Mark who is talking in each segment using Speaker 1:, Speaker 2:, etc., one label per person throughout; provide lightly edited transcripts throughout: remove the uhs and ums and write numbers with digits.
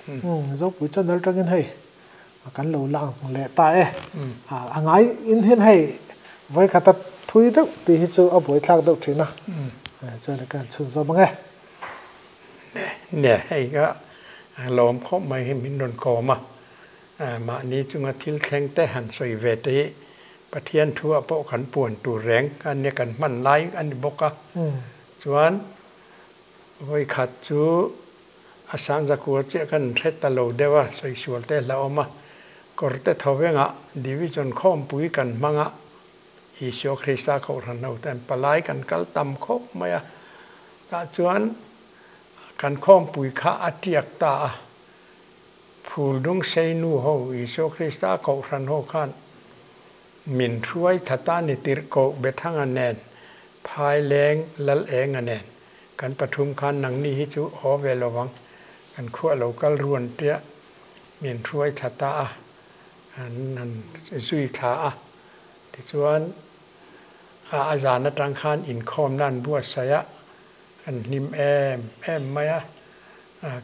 Speaker 1: Zopui channel tangin hei kan lo lang leh ta e. A ngai in hian hei vawi khata thui deuh tih hi chu a buaithlak deuh thin a. Chuan kan chhunzawm ang e.
Speaker 2: Nia, hei ka lawm khawp mai hi min rawn kawm a. Mahni chunga thil thleng te han sawi ve te hi Pathian thu ah pawh kan puan tur reng a nia kan hman lai a ni bawk a. Chuan vawi khat chu a sangzakua chiah kan hre ta lo deuh a, sawi sual te hla awm a. Kawr te tho vengah Division khawmpui kan hmang a, Isua Krista Kohhran ho ten palai kan kal tam khawp mai a. Tah chuan kan khawmpui kha a tiak ta a. Phul dung sei nu ho Isua Krista Kohhran ho khan min hruai tha ta ni tirh koh Bethanga nen, Phaileng Lal Enga nen kan pathum khan nangni hi chu haw ve lovang kan khuah lo kal ruan tia min hruai thla ta a, an han zui thla a. Tichuan a zan atang khan inkhawmna an buatsaih a, kan hlim em em mai a.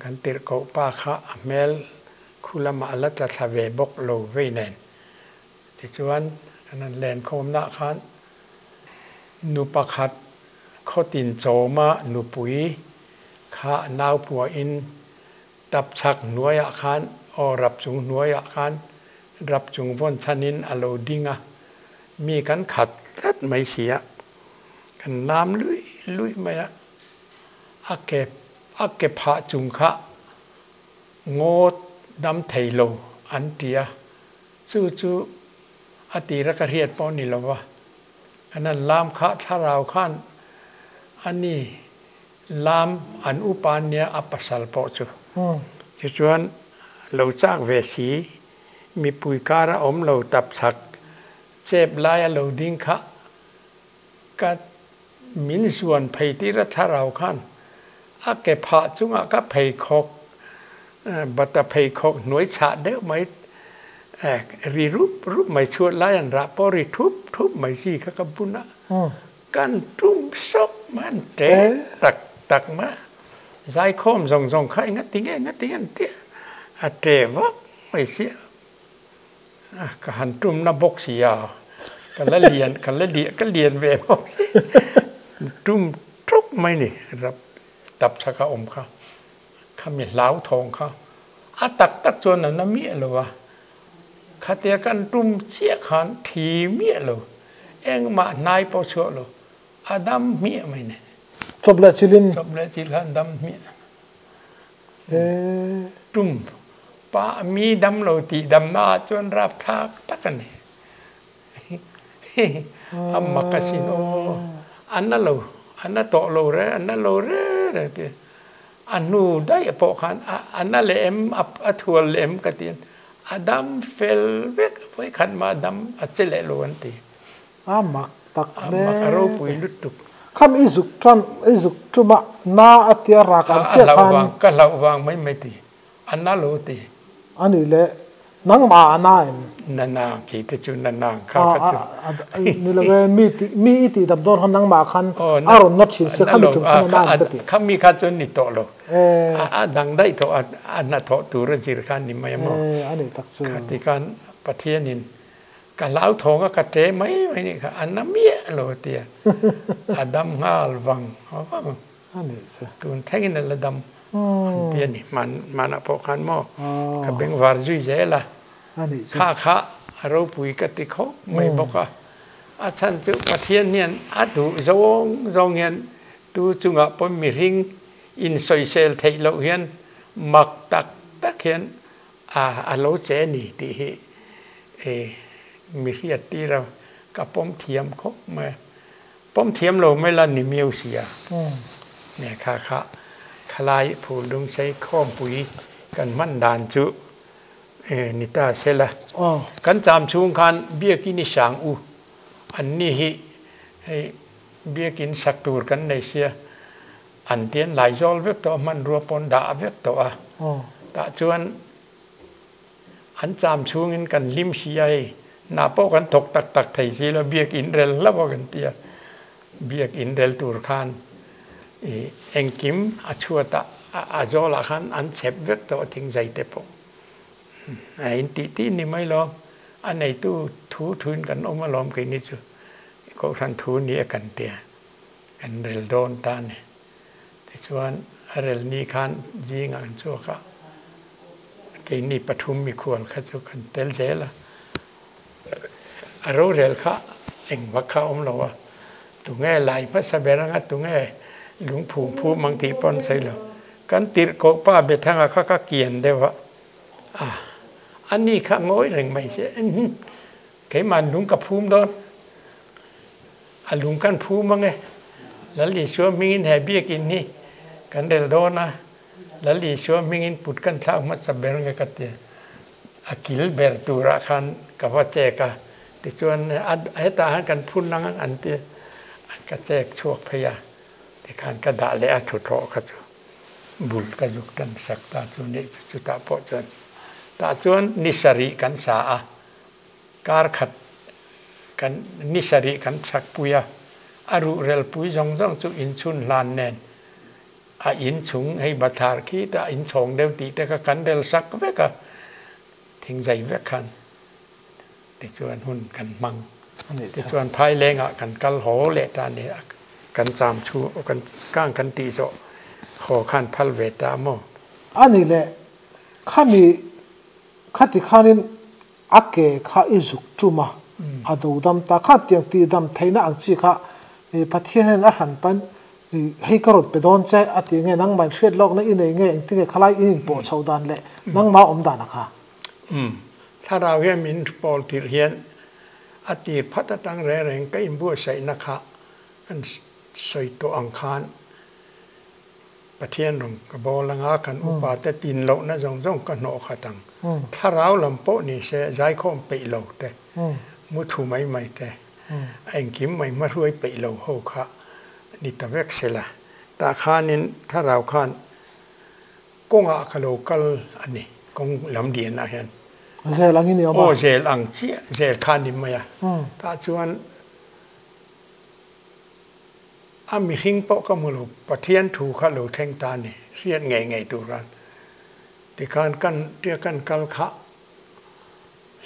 Speaker 2: Kan tirhkoh pa kha a hmel khu lamah a la tla thla ve bawk lo vei nen. Tichuan kan han lenkhawmnaah khan nu pakhat khawtin chawma nupui kha nau puahin tap chhak hnuaiah khan aw rap chung hnuaiah khan rap chung vawn chhanin a lo ding a, mi kan khat tlat mai si a, kan lam luih luih mai a, a ke a ke phah chung kha ngaw dam thei lo an ti a, chu chu a tira ka hriat pawh ni lo va, kan han lam kha thlarau khan a ni lam an upa nia a pasal pawh chu. Tichuan lo chak ve si, mipui kara awm lo tap chhak chep laia lo ding kha ka min zuan phei tira thlarau khan a ke phah chungah ka pheikhawk bata pheikhawk hnuai chhah deuh mai ri rup rup mai chhuat lai an rah pawh ri thup thup mai chi kha ka bun a, kan tum sawk mai an te tak tak mai a, zaikhawm zawng zawng kha engati nge engati nge an tia a te vak mai sia. Ka han tumna bawk si a, ka la lian, ka la lian, ka lian ve bawk si. Tum ṭawk mai ni, rap tap chhaka awm kha, khami hlauthawng kha a tak tak chuan a na miah lo a, khatia kan tum chiah khan thi miah lo, engmah hnai pawh chhuah lo, a dam hmiah mai ni.
Speaker 1: Chawp leh chilhin.
Speaker 2: Chawp leh chil khan dam hmiah. Tum pa mi dam lo tih damna ah chuan rapthlak tak a ni. A mak asin aw. A na lo, a na tawh lo re, a na lo re re ti. A hnu daih pawh khan a na leh em, a thual leh em ka ti. A dam fel vek, vawikhat mah a dam a che leh lo an ti.
Speaker 1: A mak tak hle.
Speaker 2: A mak, a ropui lutuk.
Speaker 1: Kham i zuk tan, i zuk tum a, na a tia rak an chiah khan.
Speaker 2: Ka hlauh vang mai mai ti, a na lo ti.
Speaker 1: A nih le, nangmah a na em?
Speaker 2: Na na, kei te chu na na, kha kha chu.
Speaker 1: Ni lo e, mi tih, mi i tih dam dawn khan nangmah khan a rawn na thin sia, khami tum khan a na em ka ti.
Speaker 2: Khami kha chu ni tawh lo, a dang daih tawh a, a hnathawh tur a zir khan ni mai a maw?
Speaker 1: A nih tak chu.
Speaker 2: Khati khan Pathianin Ka hlauthawng a ka ṭe mai mai nih kha, a na miah lo a ti a, a dam nghal vang vang. Tun thlengin a la dam an ti a ni. Hmanah pawh khan maw ka bengvar zui zel a, kha kha a ropui ka ti khawp mai bawk a. A chhan chu Pathian hian a duh zawng zawng hian tu chungah pawh mihring insawisel theih loh hian mak tak tak hian A lo che ni tih hi mi hriat tir a, ka pawm thiam khawp mai a. Pawm thiam lo mai la ni miau si a. Nge kha kha khalai phul dung sei khawmpui kan hman dan chu ni ta se la. Kan cham chhung khan biakin i sang u an ni hi hei biakin sak tur kan nei sia. An tian laizawl vek tawh a, hmanrua pawn dah vek tawh a. Tah chuan an cham chhungin kan hlim si a hei, hna pawh kan thawk tak tak thei si lo, biak in rel hlauh a kan ti a. Biak in rel tur khan i engkim a chhuatah A zawlah khan an chep vek tawh a thingzai te pawh. A in tih tih ni mai lo, a neitu thu thuin kan awm alawm keini chu Kohhran thu ni a kan tia kan rel dawn ta a ni. Tichuan a rel ni khan zingah kan chhuak a, keini pathum mikhual kha chu kan tel zel a, a rorel kha engvak kha a awm lo a, tunge lai hmasa ber anga tunge lungphum phum ang tih pawh an sawi lo. Kan tirh koh pa Bethanga kha ka kian deuh a, a ani kha ngawi reng mai se, keimah lung ka phum dawn, a lung kan phum ang e, Lal Isua hmingin he biakin hi kan rel dawn a, Lal Isua hmingin put kan thlak hmasa ber nge ka ti. A kil ber turah khan ka va chek a, tichuan hetah hian kan phun ang an ti a, ka chek chhuak phei a, tikhan ka dah leh a thuthawh kha chu bul ka zuk tan sak ta chu nih chu chutah pawh chuan tah chuan ni sarih kan sa a, kar khat kan ni sarih kan sak pui a, a ruhrel pui zawng zawng chu inchhun hlan nen A inchung hei bathlar khi ta inchhawng deuh tih te kha kan rel sak vek a, thingzai vek khan tichuan hun kan hmang. Tichuan phailengah kan kal haw leh ta ni a, kan cham chhu kan kang kan tih zawh haw khan phal ve ta maw?
Speaker 1: A ni le, khami khati khanin a ke kha i zuk tum a, a do dam ta kha tiang tih dam theihna ang chi kha Pathian hian a hran pan hei ka rawn pe dawn che a tih nge nangmah in hriat lawkna i nei nge engtin nge khalai i inpawh chhoh dan leh nangmah awm dan a kha.
Speaker 2: Umm thlarau hian min pawl tirh hian a tir phat atang reng reng ka inbuatsaihna kha kan sawi tawh ang khan Pathian rawng ka bawl anga kan upa te tin lohna zawng zawng ka hnawh khat ang. Thlarau lam pawh ni se zaikhawm peih lo te, mu thu mai mai te, a engkim mai hmahruai peih lo ho kha ni ta vek se la. Tah khanin thlarau khan kawngah ka lo kal a ni, kawng lam lianah hian.
Speaker 1: Zel angin i awm a?
Speaker 2: Aw zel ang chiah, zel kha ni mai a. Tah chuan. A mihring pawh ka hmu lo, Pathian thu kha lo thleng ta a ni, hriat ngei ngei tur khan. Tikhan kan tia kan kal kha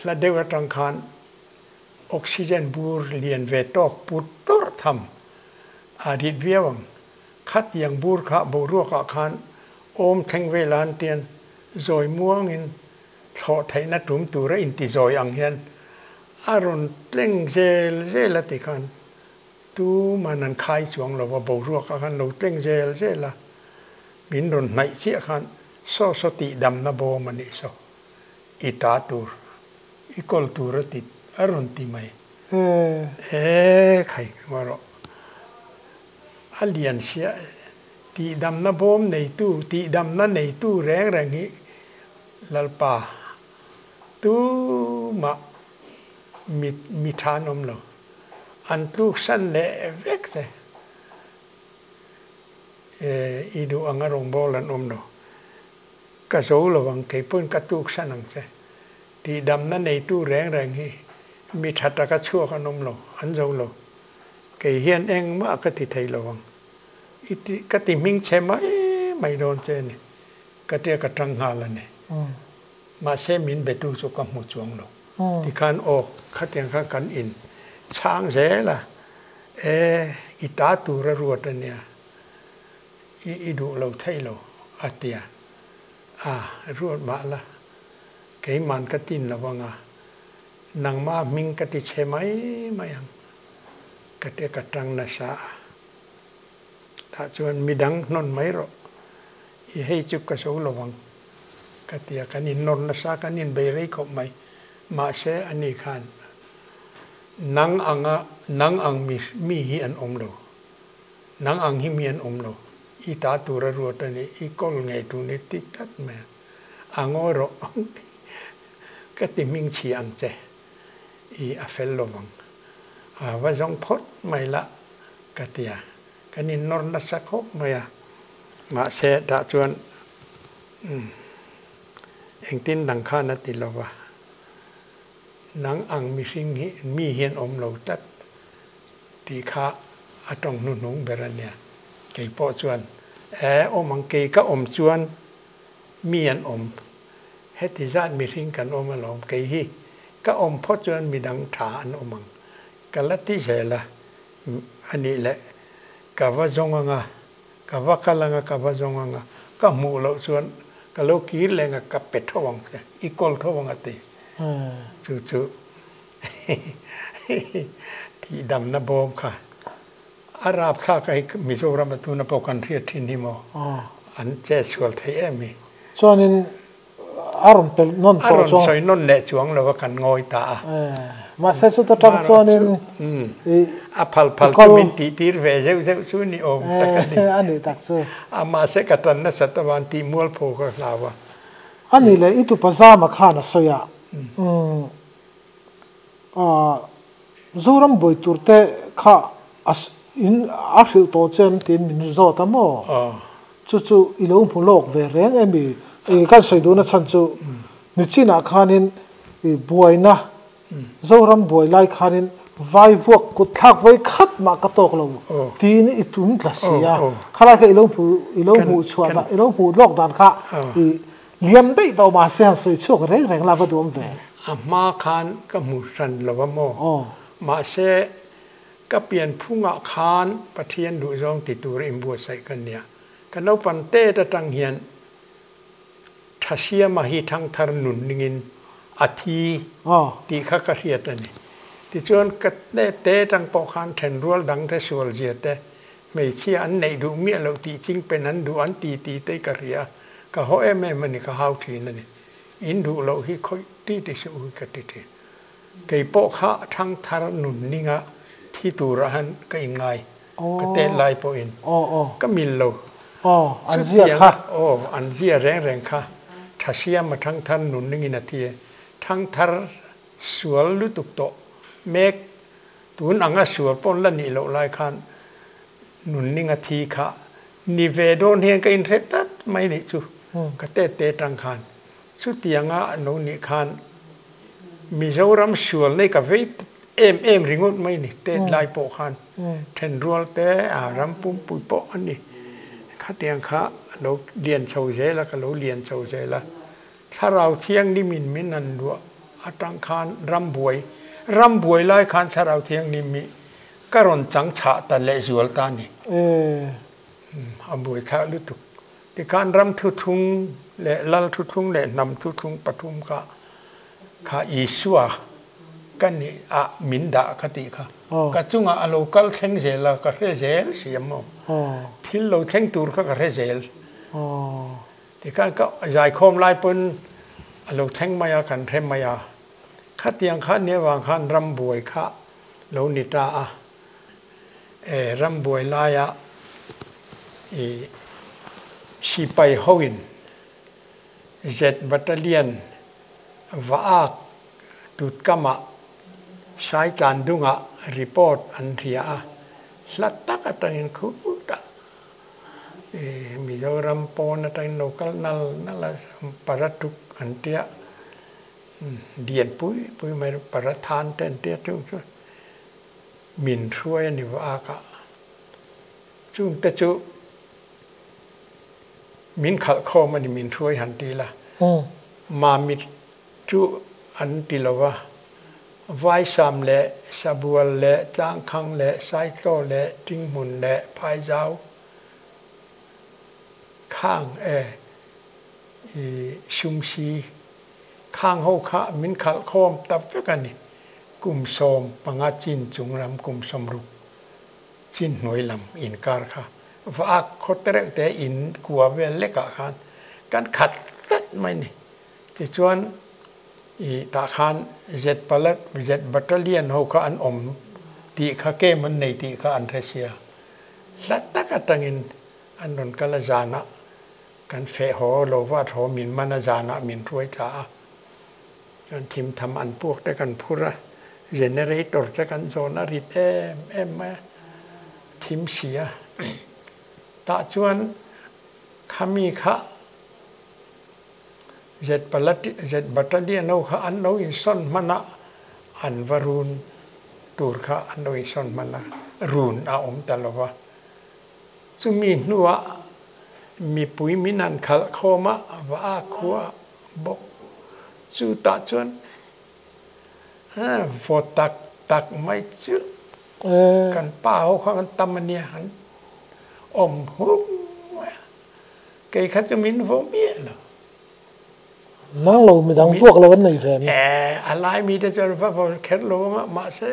Speaker 2: hla deuh atang khan oxygen bur lian ve tawk put tawrh tham a rit viau ang. Khatiang bur kha boruakah khan awm thleng vel a an tian zawi muangin thlawh theihna tum tura intizawi ang hian a rawn tleng zel zel a tikhan Tuman an khai chuang lo va, boruak ah khan lo tleng zel zel a, min rawn hnaih chiah khan saw saw tih damna bawm a nih saw, i ta tur, i kawl tur a ti a rawn ti mai. E khai ka rawh, a lian sia tih damna bawm neitu, tih damna neitu reng reng hi Lalpa tumah mi mi tha an awm lo. An tluksan leh vek che. I duh anga rawngbâwl an awm lo. Ka zo lo ang, kei pawhin ka tluksan ang che. Tihdamna neitu reng reng hi mi tha taka chhuak an awm lo, an zo lo. Kei hian engmah ka ti thei lo ang. I ti, ka ti hming chhe mai mai dawn che a ni. Ka tia ka tang nghal a ni. Mahse min betu chu ka hmu chuang lo. Tikhan aw khatiang khan kan in chhang zel a, e i ta tur a ruat a nia, i i duh lo thei lo a tia, a ruat mah la keiman ka tin lo ang a, nangmah hming ka ti chhe mai mai ang ka tia ka tang nasa a, tah chuan midang hnawn mai rawh i hei chu ka zo lo ang. Ka ti a, kan innawr nasa, kan inbei rei khawp mai. Mahse, ani khan nang anga nang ang mi mi hi an awm lo. Nang ang hi mi an awm lo. I ta tur a ruat a ni, i kawl ngei tur ni ti tlat mai a. A ngawi rawh ka ti hming chhi ang che, i a fel lo vang. A va zawng phawt mai la ka ti a, kan innawr nasa khawp mai a. Mahse, tah chuan engtin dang khan a ti lo va, nang ang mihring hi mi hian awm lo tlat tih kha a tawng hnuhnung ber a nia. Kei pawh chuan E, awm ang kei ka awm chuan mi an awm. Heti zat mihring kan awm alawm kei hi ka awm phawt chuan midang tha an awm ang. Ka la ti zel a, a nih leh ka va zawng anga, ka va kal anga ka va zawng anga, ka hmuh loh chuan ka lo kir leh anga ka pe tho ang che, i kawl tho ang a ti. Chu chu thihdamna bawm kha a rapthlak a hi Mizoram a tuna pawh kan hriat thin hi maw an chetsual thei em hi.
Speaker 1: Chuanin a rawn pel nawn
Speaker 2: tawh chuang. A rawn sawi nawn leh chuang lo a kan ngawi ta a.
Speaker 1: Mahse chuta tang chuanin
Speaker 2: i A phal phal chu min tih tir ve zeuh zeuh chu ni awm tak a ni.
Speaker 1: A nih tak chu.
Speaker 2: A mahse ka tan nasat avan tih mualpho ka hlau a.
Speaker 1: A nih leh i tupa Zama khan a sawi a. Zoram buai tur te kha a in a hrilh tawh che em tiin min zawt a maw? Chu chu i lo hmu lawk ve reng em i? I kan sawi duhna chhan chu nichinah khanin i buaina Zoram buai lai khanin vai vuak kut thlak vawi khat mah ka tawk lo tiin i tum tla si a, khalai kha i lo hmu i lo hmuh chhuah dan i lo hmuh lawk dan kha i Liam daih tawh mahse han sawi chhuak reng reng la va duam ve.
Speaker 2: A hma khan ka hmu hran lo a maw? Mahse, ka pianphungah khan Pathian duhzawng ti tur inbuatsaih ka nia. Ka naupang tet atang hian Thasiama hi thangthar nun ningin a thi tih kha ka hriat a ni. Tichuan, ka te atang pawh khan thenrual dangte sualzia te Hmeichhia an neih duh miah loh tih ching pen an duh an ti ti te ka hria a, ka haw em em a ni, ka hau thin a ni. In duh loh hi khawih ti ti suh u hi ka ti thin. Kei pawh kha thangthar nun ninga thi turah han ka inngai, ka tet lai pawhin ka mil lo. Chutianga aw an zia reng reng kha Thasiama thangthar nun ningin a thi e. Thangthar sual lutuk tawh mek Tun anga sual pawn la nih loh lai khan nunning a thi kha ni ve dawn hian ka inhre tlat mai nih chu ka tet te atang khan. Chutianga lo nih khan Mizoram sual nei ka vei em em ringawt mai ni tet lai pawh khan thenrual te a ram pumpui pawh a ni. Khatiang kha lo lian chho zel a ka lo lian chho zel a. Thlarau Thianghlim-in min han luah atang khan ram buai, ram buai lai khan Thlarau Thianghlim hi ka rawn chang chhah ta lehzual ta a ni. A buai thlak lutuk. Tikhan ram thuthlung leh lal thuthlung leh hnam thuthlung pathum kha kha Isua ka nih ah min dah ka tih kha. Ka chungah a lo kal thleng zel a, ka hre zel si a maw. Thil lo thleng tur kha ka hre zel. Tikhan ka zaikhawm lai pawn a lo thleng mai a, kan hre mai a. Khatiang kha nia vang khan rambuai kha lo ni ta a. E, rambuai laia i sipai hoin Z Battalion va ak Tutkamah Saitlan dungah report an hria a, hla tak atangin khutah Mizoram pawn atangin lo kal nal nal a, Paratuk an tia, lian pui pui mai Parathan te an tia chung chu min hruai a ni va ak a, chung te chu min khalh khawm a ni min hruai han ti la, Mamit Chu an ti lo va, Vaisam leh Sabual leh Tlangkhang leh Saitlaw leh Tinghmun leh Phaizau khang e i Sumsi khang ho kha min khalh khawm ta vek a ni. Kum 15 chin chung lam kum 60 chin hnuai lam inkar kha va ak khaw tereuh te in kua vel lekah khan kan khat tlat mai ni. Tichuan, i tah khan Z Palat, Z Battalion ho kha an awm tih kha kem an nei tih kha an hre sia. Hla tak atangin an rawn kal a zanah kan feh haw lo vat haw min man a zanah min hruai thla a. Chuan thimtham an puak te kan phur a, generator te kan zawn a rit em em mai a, thim si a. Tah chuan khami kha Z Battalion ho kha an lo insawn hman a, an va run tur kha an lo insawn hman a, run a awm ta lo va. Chumi hnuah Mipui min han khalh khawm a, va a khua bawk. Chutah chuan vawt tak tak mai chu kan pa ho kha kan tam a nia, an awm hum mai a. Kei kha chu min vaw miah lo.
Speaker 1: Nang lo midang vuak lo an nei ve mi?
Speaker 2: A lai mite chuan va vaw kher lo ang a, mahse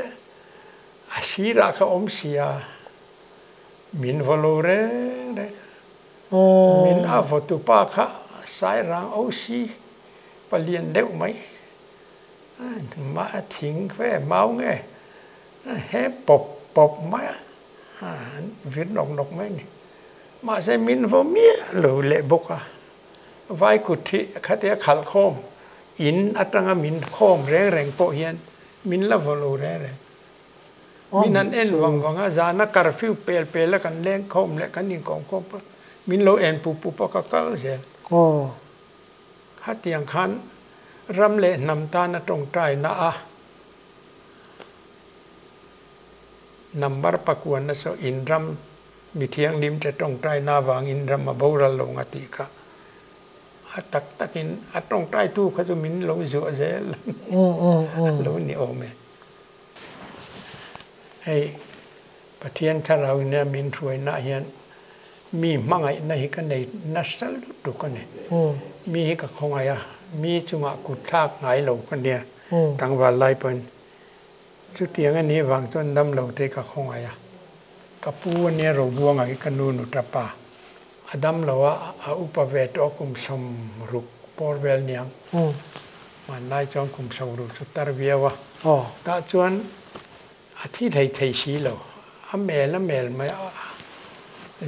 Speaker 2: a sirah kha awm si a. Min vaw lo reng reng. Min a vawtu pa kha Sairang OC palian deuh mai. Mah thing ve mau nge he pawp pawp mai a, an vir nawk nawk mai a ni. Mahse min vaw miah lo leh bawk a. Vai kut hi khatia khalh khawm in atanga min khawm reng reng pawh hian min la vaw lo reng reng. Min han en vang vang a, zana curfew pel pel a kan leng khawm leh kan inkawm khawm pawh min lo en pup pup a ka kal zel. Khatiang khan ram leh hnam tana tawngtaina a number pakuanna saw in ram mi thianghlim te tawngtaina avangin ram a boral lo nga tih kha a tak takin a tawngtaitu kha chu min lo zuah zel lo ni awm e. Hei Pathian thlarau ina min hruaina hian mi hmangaihna hi ka nei nasa lutuk a ni. Mi hi ka khawngaih a, mi chungah kut thlak ngai lo ka nia tlangval lai pawhin. Chutiang a nih vang chuan dam lo te ka khawngaih a. Ka pu a nia Robuanga hi ka nu nuta pa. A dam lo a, a upa ve tawh a kum 60 pawr vel niang. Hmanlai chuan kum 60 chu tar viau a. Tah chuan a thi hlei thei si lo. A mel a mel mai a,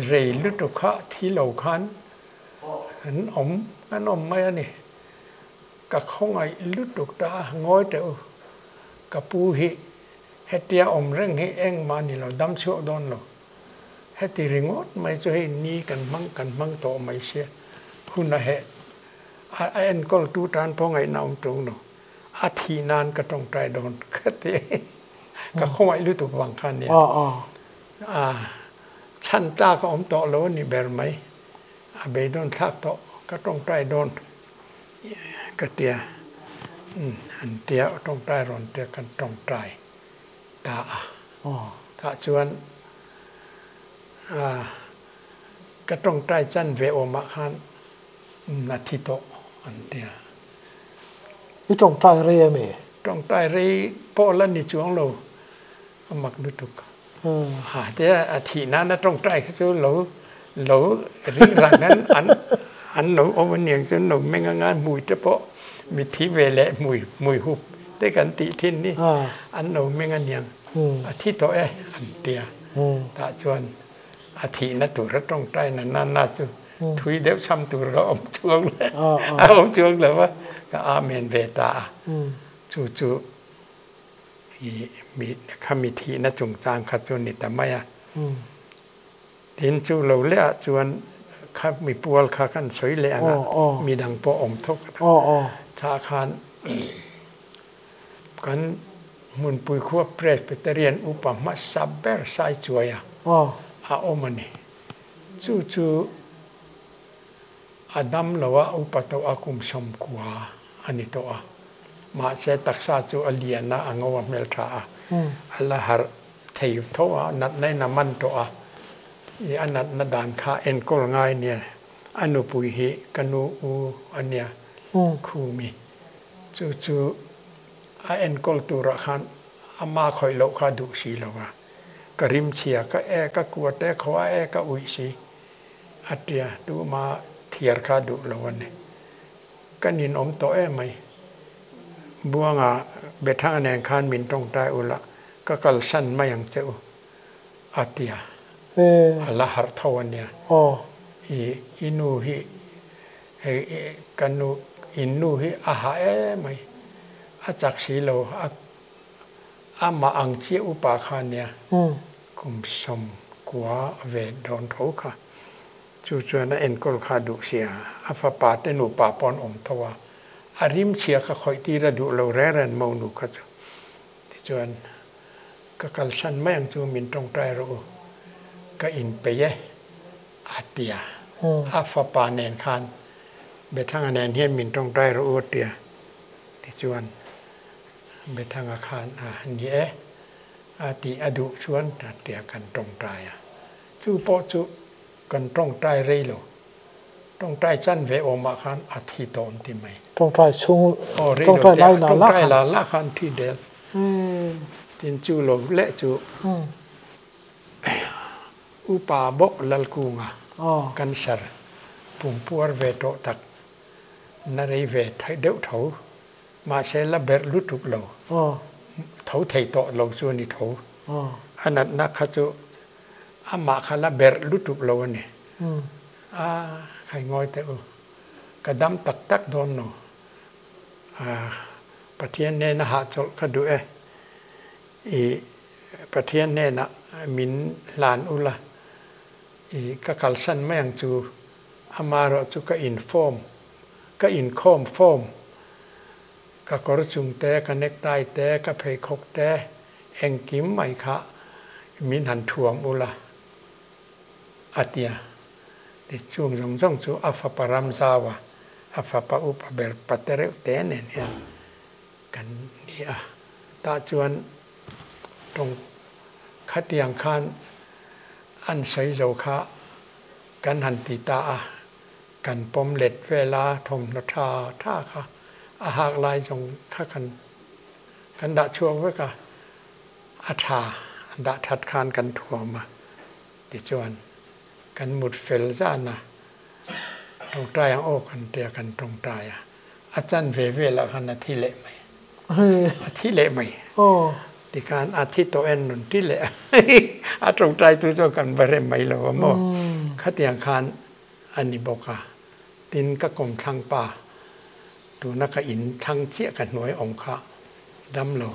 Speaker 2: rei lutuk kha thi lo khan an awm an awm mai a ni. Ka khawngaih lutuk ta a, ngawi teh u, ka pu hi hetia awm reng hi engmah a ni lo, dam chhuak dawn lo. Heti ringawt mai chu hei ni kan hmang kan hmang tawh mai sia, hun a heh a a enkawltu tan pawh ngaihna awm tung lo, a thih nan ka tawngtai dawn ka ti ka khawngaih lutuk vang kha nia. A chhan tlak a awm tawh lo a ni ber mai, a beidawn thlak tawh ka tawngtai dawn ka tia, an tia tawngtai rawn tia kan tawngtai. Ta a. Tah chuan ka tawngtai chan ve awmah khan na thi tawh an ti a.
Speaker 1: I tawngtai rei em e?
Speaker 2: Tawngtai rei pawh la ni chuang lo, a mak lutuk. Ha te a thih nana tawngtai kha chu lo lo ring rang an an an lo awm aniang chuan lo meng anga hmui te pawh mithi ve leh hmui hmui hup te kan tih thin ni an lo meng aniang a thi tawh e an tia tah chuan a thihna tur a tawngtai na na na chu thui deuh cham tur a awm chuang le a awm chuang lo va ka amen ve ta a chu chu i mi kha mi thihna chungchang kha chu ni ta mai a. Tin, chu lo leh ah chuan kha mi pual kha kan sawi leh ang a, mi dang pawh awm thawk a. Chah khan kan hmunpui khua Presbyterian upa hmasa ber Saichuai a a awm a ni. Chu chu a dam lo a, upa tawh a kum 90 a ni tawh a. Mahse taksa chu a lian a, a ngo a hmeltha a, a la harh Thei tho a, natna in a man tawh a, i a natna dan kha enkawl ngai nia, a nupui hi ka nu u a nia, Khumi. Chu chu a enkawl turah khan ama khawih loh kha a duh si lo a, ka rim chhia, ka e, ka kuat e, khaw a e, ka uih si a tia, tuma thiar kha a duh lo a ni. Ka ninawm tawh em mai. Buanga Bethanga nen khan min tawngtai ula, ka kalsan mai ang che u, a ti a. A la harh tho a nia. I i nu hi, hei ka nu, in nu hi a hah em mai. A chak si lo, a amah ang chiah upa kha a nia. Kum 90 ve dawn tho kha. Chu chuan a enkawl kha a duh sia, a fapa te nupa pawh an awm tho a, a rim chhia kha khawih tir a duh lo reng reng mo nu kha chu. Tichuan, ka kalsan mai ang chu min tawngtai rawh u, ka inpeih e, a ti a. A fapa nen khan Bethanga nen hian min tawngtai rawh u a tia. Tichuan Bethanga khan a ni e a tih a duh chuan a tia kan tawngtai a. Chu pawh chu kan tawngtai rei lo. Tawngtai chan ve awmah khan a thi tawh an ti mai.
Speaker 1: Tawngtai chhung, tawngtai lai la la khan.
Speaker 2: Tawngtai la la khan thi del. Tin chu lo leh chu upa bawk Lalkunga cancer pumpuar ve tawh tak na rei ve deuh tho. Mahse la berh lutuk lo. Tho thei tawh lo chu a ni tho. A natna kha chu amah kha la berh lutuk lo a ni. A khai ngawi teh u, ka dam tak tak dawn lo. A Pathian hnena hahchawlh ka duh e. I Pathian hnenah min hlan ula, i ka kalsan mai ang chu. Amaherawh chu ka inform, ka inkhawm form, ka kawr chung te, ka necktie te, ka pheikhawk te, engkim mai kha min han thuam ula a ti a. Tichung zawng zawng chu a fapa Ramzaua, a fapa upa ber pate reuh te nen hian kan ni a. Tah chuan tawng khatiang khan an sawi zo kha kan han ti ta a, kan pawm let vel a, thawmhnaw tha tha kha a hak lai zawng kha kan kan dah chhuak vek a, a tha dah that khan kan thuam a, tichuan kan mut fel zan a, tawngtai ang aw kan tia kan tawngtai a, a chan ve velah khan a thi leh mai, a thi leh mai, tikhan a thi tawh en rawn ti leh a, a tawngtai tu chuan kan va rem mai lo a maw, khatiang khan a ni bawk a, tin ka kawmthlang pa tuna ka in thlang chiah ka hnuai awm kha dam lo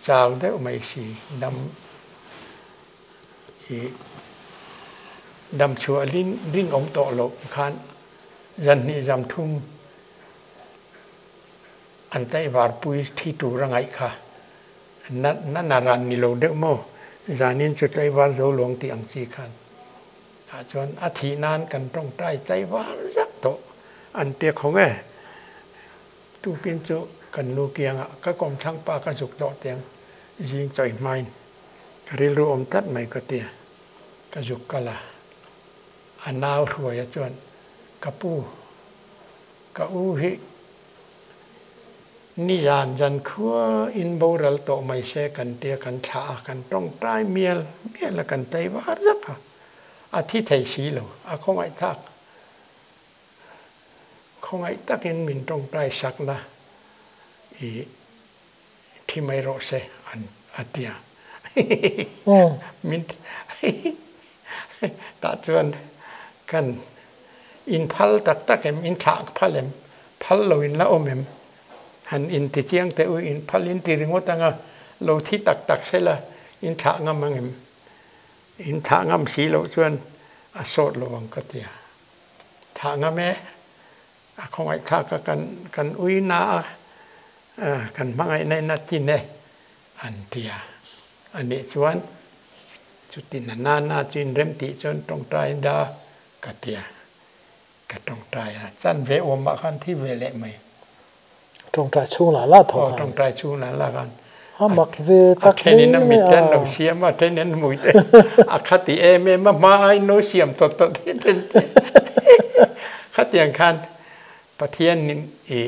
Speaker 2: chau deuh mai si dam i dam chhuah rinawm tawh loh khan zan hnih zam thum an tlaivar pui thi tur a ngaih kha na na ran ni lo deuh maw zanin chu tlaivar zo luang tih ang chi khan Tah chuan a thih nan kan tawngtai tlaivar zak tawh an ti khawng e. Tukin chu kan nu kiangah ka kawmthlang pa ka zuk tawh tiang zing chawi hmain ka rilru awm tlat mai ka ti a, ka zuk kal a. A nau hruaia chuan ka pu, ka u hi Ni zan zan khua in boral tawh mai se kan tia kan thlah a, kan tawngtai mial mial a, kan tlei var zak a, a thi thei si lo, a khawngaih thlak khawngaih takin min tawngtai sak la i thi mai rawh se an a tia min tah chuan kan in phal tak tak em, in thlah phal em, phal lo in la awm em, han in ti chiang teh u, in phal in ti ringawt anga lo thi tak tak se la in thlah ngam ang em, in thlah ngam si loh chuan a sawt lo ang ka ti a, thlah ngam e, a khawngaihthlak a kan kan ui na a, kan hmangaihna in a tin e an ti a, a nih chuan chuti na na na chu in rem tih chuan tawngtai da ka ti a, ka tawngtai a, chan ve awmah khan thi ve leh mai.
Speaker 1: Tawngtai chhung lah lah tho khan.
Speaker 2: Aw, tawngtai chhung lah lah khan.
Speaker 1: A mak ve tak
Speaker 2: hle mai a. A thenin a mit te an lo siam a, a thenin an hmui te a khati em em a, hma aiin lo siam tawt tawt te ten te. Khatiang khan Pathianin i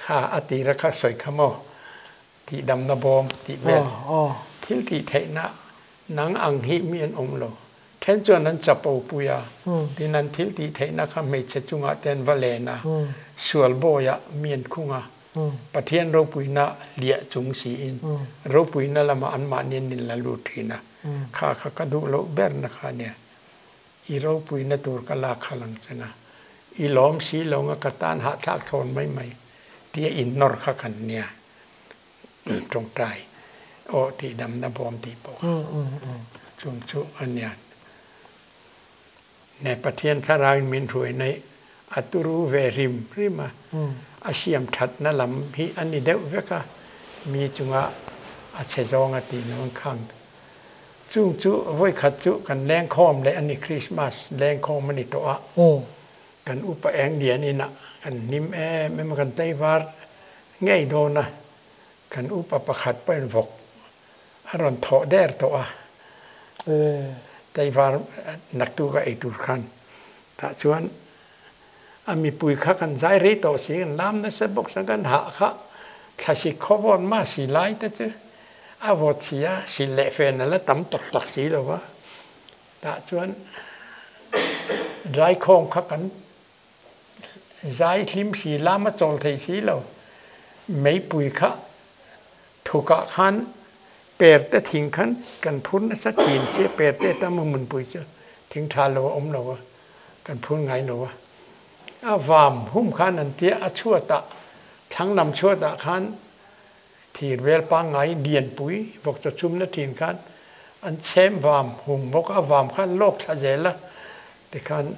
Speaker 2: kha a tira kha sawi kha maw, tihdamna bawm tih vel thil tih theihna nang ang hi mi an awm lo. Then chuan an chapo pui a, tin an thil tih theihna kha hmeichhe chungah te an va len a, sual bawiah mi an khung a, Pathian ropuina hliah chung siin ropuina lamah anmahni an inla lut thin a, kha kha ka duh loh berna kha a nia. I ropuina tur ka lak khalh ang che nga, i lawm si lo nga ka tan hahthlak thlawn mai mai tia innawr kha kan nia. Tawngtai aw tih damna bawm tih pawh kha chung chu a nia. Ne Pathian thlarauin min hruai naih a turu ve hrim hrim a, a siam thatna lam hi a ni deuh vek a, mi chunga a chhe zawng a tih lo ang khang. Chung chu vawi khat chu kan lengkhawm leh a ni, Krismas lengkhawm a ni tawh a. Kan upa eng lian inah kan hlim em em a, kan tlaivar ngei dawn a, kan upa pakhat pawhin vawk a rawn thawh der tawh a, tlaivar naktuk a ei tur khan tah chuan a mipui kha kan zai rei tawh si, kan lam nasa bawk chuan kan hah kha thlasik khawvawn mah si lai te chu a vawt si a, silh leh fen a la tam tak tak si lo va. Tah chuan Raikhawng kha kan zai hlim si, lam a chawl thei si lo. Meipui kha thukah khan perte thing khan kan phur nasa thin sia, perte tam a hmunpui chu thing tha lo a awm lo a, kan phur ngai lo a. A vam hum khan an tia a chhuatah, thlang lam chhuatah khan Thir vel pangngai lianpui vawk chaw chumna thin khan an chhem vam hum bawk a, vam khan lawk thla zel a, tikhan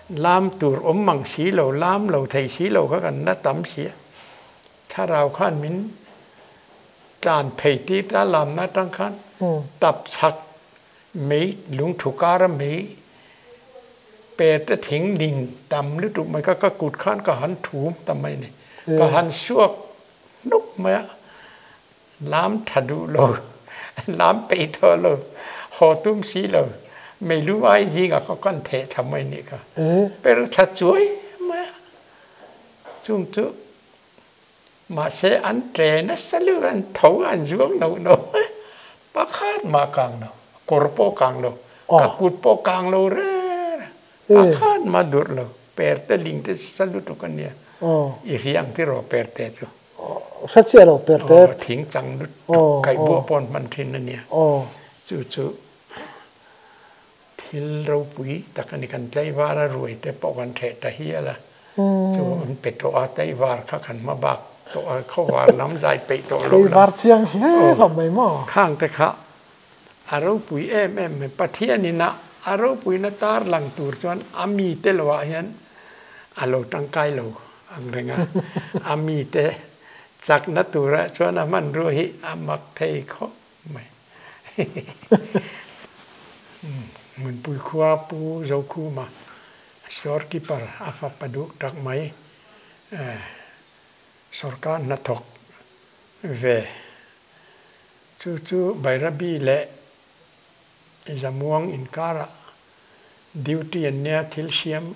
Speaker 2: lam tur awm mang si lo, lam lo thei si lo kha kan la tam si a, thlarau khan min tlan phei tir ta lamna atang khan tap chhak mei lungthu kara mei per te thing ling tam lutuk mai kha ka kut khan ka han thum ta mai a ni, ka han suak Hnuk mai a, lam tha duh lo, lam peih tawh lo, haw tum si lo, meilu ai zingah khaw kan theh thla mai nih kha. Per thla chuai mai a, chung chu mahse an ṭe nasa lutuk an tho an zuang no no mai, pakhat mah kang lo, kawr pawh kang lo, ka kut pawh kang lo reng reng, pakhat mah durh lo. Perte ling te sa lutuk a nia. I hriang ti rawh perte chu.
Speaker 1: Hre chiah lo perte.
Speaker 2: Thing chang lutuk kaih buah pawn hman thin a nia. Chu chu thil ropui tak a ni. Kan tlaivar a ruai te pawh kan theh ta hial a. Chu an pe tawh a, tlaivar kha kan hma bak tawh a, khawvar lam zai peih tawh lo la.
Speaker 1: Tlaivar chiang hle hlawm mai maw?
Speaker 2: Khang te kha A ropui em em mai. Pathian ina a ropuina tar lang tur chuan a mite loah hian a lo tangkai lo ang reng a. A mite chakna turah chuan a hmanrua hi a mak thei khawp mai. Hmunpui khua Pu Zokhuma storekeeper a fapa duh tak mai sorkar hnathawk ve. Chu chu Bairabi leh Zamuang inkarah duty an nia thil siam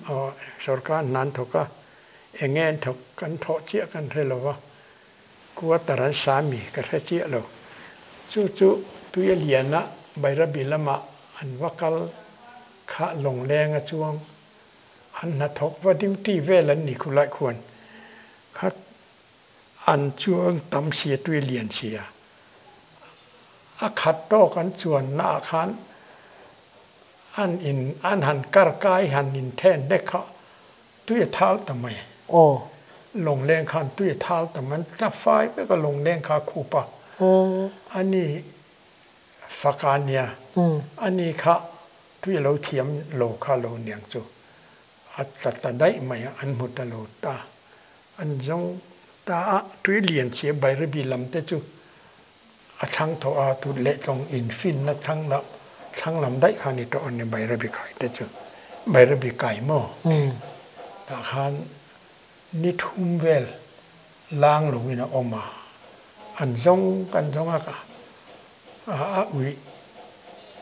Speaker 2: sorkar hna an thawk a, eng nge an thawk kan thawh chiah kan hre lo va, quarter an sa mi ka hre chiah lo. Chu chu tui a lian a, Bairabi lamah an va kal kha lawngleng a chuang an hnathawk va duty vel an ni khulai khuan kha An chuang tam sia tui lian sia. A khat tawk an chuanna ah khan an in an han kar kai han in then hlek kha tui a thal ta mai.
Speaker 1: Aw.
Speaker 2: Lawngleng khan tui a thal ta mai. An tla fai vek a lawngleng kha a khup a. A ni fak a nia. A ni kha tui a lo thiam lo kha lo niang chu. A tla ta daih mai a, an hmu ta lo ta. An zawng ta a, tui lian sia Bairabi lam te chu a thlang tawh a, tut leh tlawng in finna thlang la thlang lam daih kha ni tawh a ni Bairabi khai te chu. Bairabi kai maw? Tah khan ni thum vel lang lo in a awm a, an zawng kan zawng a ka a uih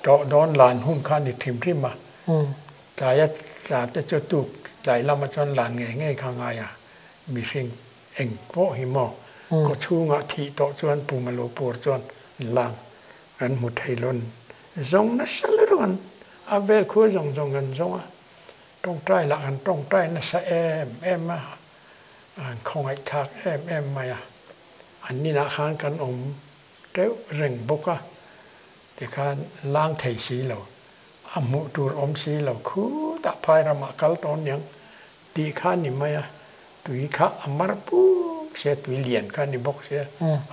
Speaker 2: tawh dawn lan hun kha ni thim hrim a. Tlaia tla te chu tuk tlai lama chuan lan ngei ngei kha ngai a, mihring eng pawh hi maw kaw chhungah thih tawh chuan pum a lo pur chuan lang kan hmu thei lawn zawng nasa lutuk an a vel khua zawng zawng kan zawng a, tawngtai lah kan tawngtai nasa em em a, an khawngaih thlak em em mai a, an inah khan kan awm teuh reng bawk a, tikhan lang thei si lo. A hmuh tur awm si lo, khutah phai ramah kal tawn niang tih kha a ni mai a, tui kha a mar puk sia, tui lian kha a ni bawk sia,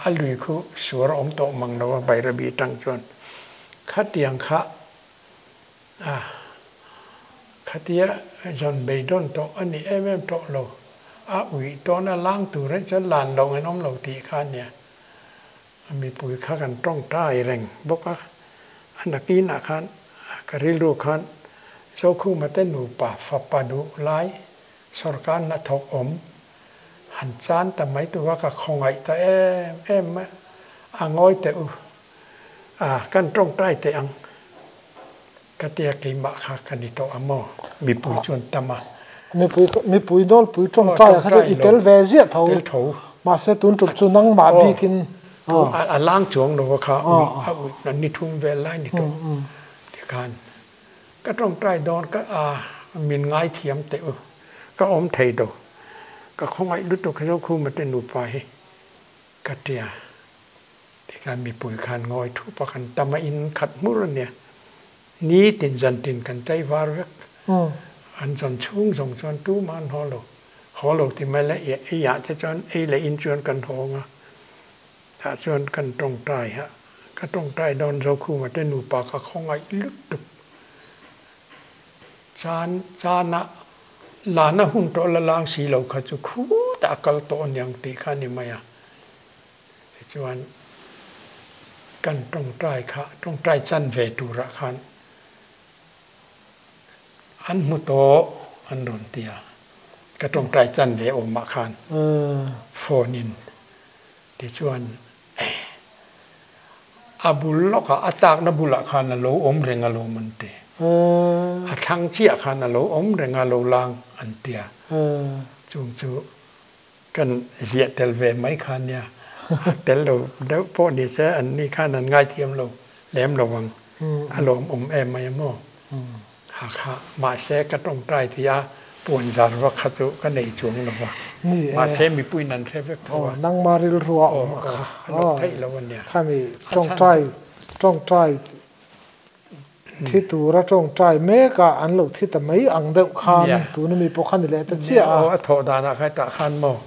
Speaker 2: a lui khu suar a awm tawh mang lo a, Bairabi atang chuan khatiang kha a khatia zawn beidawn tawh a ni em em tawh lo, a uih tawn a lang tur hi chuan lan loh in awm lo tih kha a nia, mipui kha kan tawngtai reng bawk a. A nakinah khan ka rilru khan Zokhuma te nupa fapa duh lai sawrkar hnathawk awm han chan ta mai tura ka khawngaih ta em em mai a, ngawi teh u, a kan tawngtai teh ang ka tia keimah kha ka ni tawh a maw? Mipui chuan tam a.
Speaker 1: Mipui mipui nawlpui tawngtai ah kha chuan i tel ve ziah tho, mahse tun tum chu nangmah bikin.
Speaker 2: A lang chuang lo a kha a ui ni thum vel lai ni tawh tikhan ka tawngtai dawn ka a min ngaithiam teh u ka awm thei lo ka khawngaih lutuk hi Zokhuma te nupa hi ka tia tikhan mipui khan ngawi thup a kan tam a in khat hmur a nia nitin zantin kan chei var vek an zawn chhung zawng chuan tumah an haw lo. Haw lo ti mai la, ei ah te chuan ei leh in chuan kan haw ang a, tah chuan kan tawngtai a, ka tawngtai dawn Zokhuma te nupa ka khawngaih lutuk. Chan chana lana hun tawh la lang si lo kha chu khutah a kal tawh aniang tih kha a ni mai a. Tichuan kan tawngtai kha tawngtai chan ve turah khan An hmu tawh an rawn ti a, ka tawngtai chan ve awmah khan phone in tichuan a bul lawkah a tlakna bulah khan a lo awm reng alawm an ti. A thlang chiah khan a lo awm reng a lo lang an ti a, chung chu kan ziah tel ve mai kha nia, a tel lo deuh pawh ni se an ni khan an ngaithiam lo lem lo ang, a lawmawm em mai a maw? Hakha, mahse ka tawngtai ti a puan zar vak kha chu ka nei chuang lo va, mahse mipuiin an hre vek tho a.
Speaker 1: Nangma rilru a awm a kha.
Speaker 2: A lo theih lo a nia.
Speaker 1: Khami tawngtai tawngtai Thi tura tawngtai mekah an lo thi ta mai ang deuh khan tuna mi pawh kha ni leh ta chiah a.
Speaker 2: Aw, a thawh danah kha hetah khan maw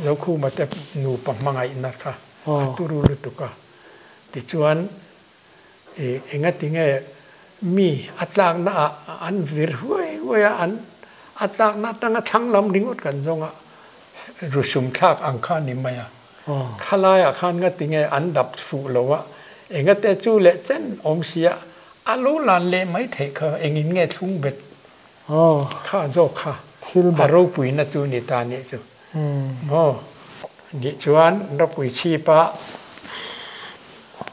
Speaker 2: Zokhuma te nupa hmangaihna kha a turu lutuk a. Tichuan i engatinge mi a tlakna ah an vir huai huai a, an a tlakna atanga thlang lam ringawt kan zawng a, rusum thlak ang kha a ni mai a. Khalaiah khan ngatinge an dap fuh lo a, engate chu leh chen awm sia a lo lan leh mai theih kha engin nge thlung bet kha zawk kha a ropuina chu ni ta nih chu maw nih chuan ropui chhipa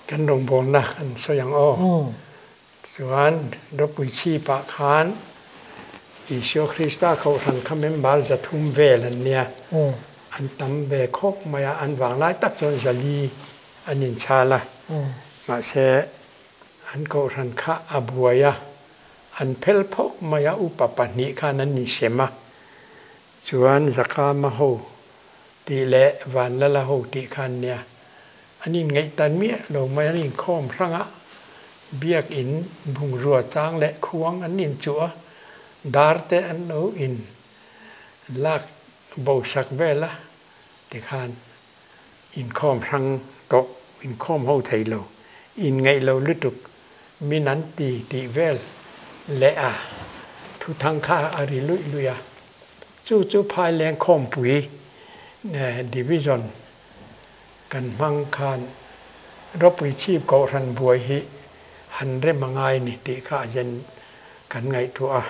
Speaker 2: kan rawngbawlna kan sawi ang aw chuan ropui chhipah khan Isua Krista Kohhran kha member 300 vel an nia. An tam ve khawp mai a, an vanglai tak chuan zali an inchhal a. Mahse, an Kohhran kha a buai a, an phel phawk mai a, upa pahnih khan an insem a. Chuan Zakama ho tih leh Vanlala ho tih kha an nia. An inngaihtan miah lo mai, an inkhawm hrang a, biakin bungrua chang leh khuang an inchuh a, dar te an lo in lak bosak vel a, tikhan inkhawm hrang tawh, inkhawm ho thei lo, inngaih lo lutuk, min an ti tih vel leh a thuthang kha a ri luih luih a. Chu chu Phaileng khawmpui Division kan hmang khan ropui chhip kohhran buai hi han rem a ngai ni tih kha a zen kan ngaihtuah a.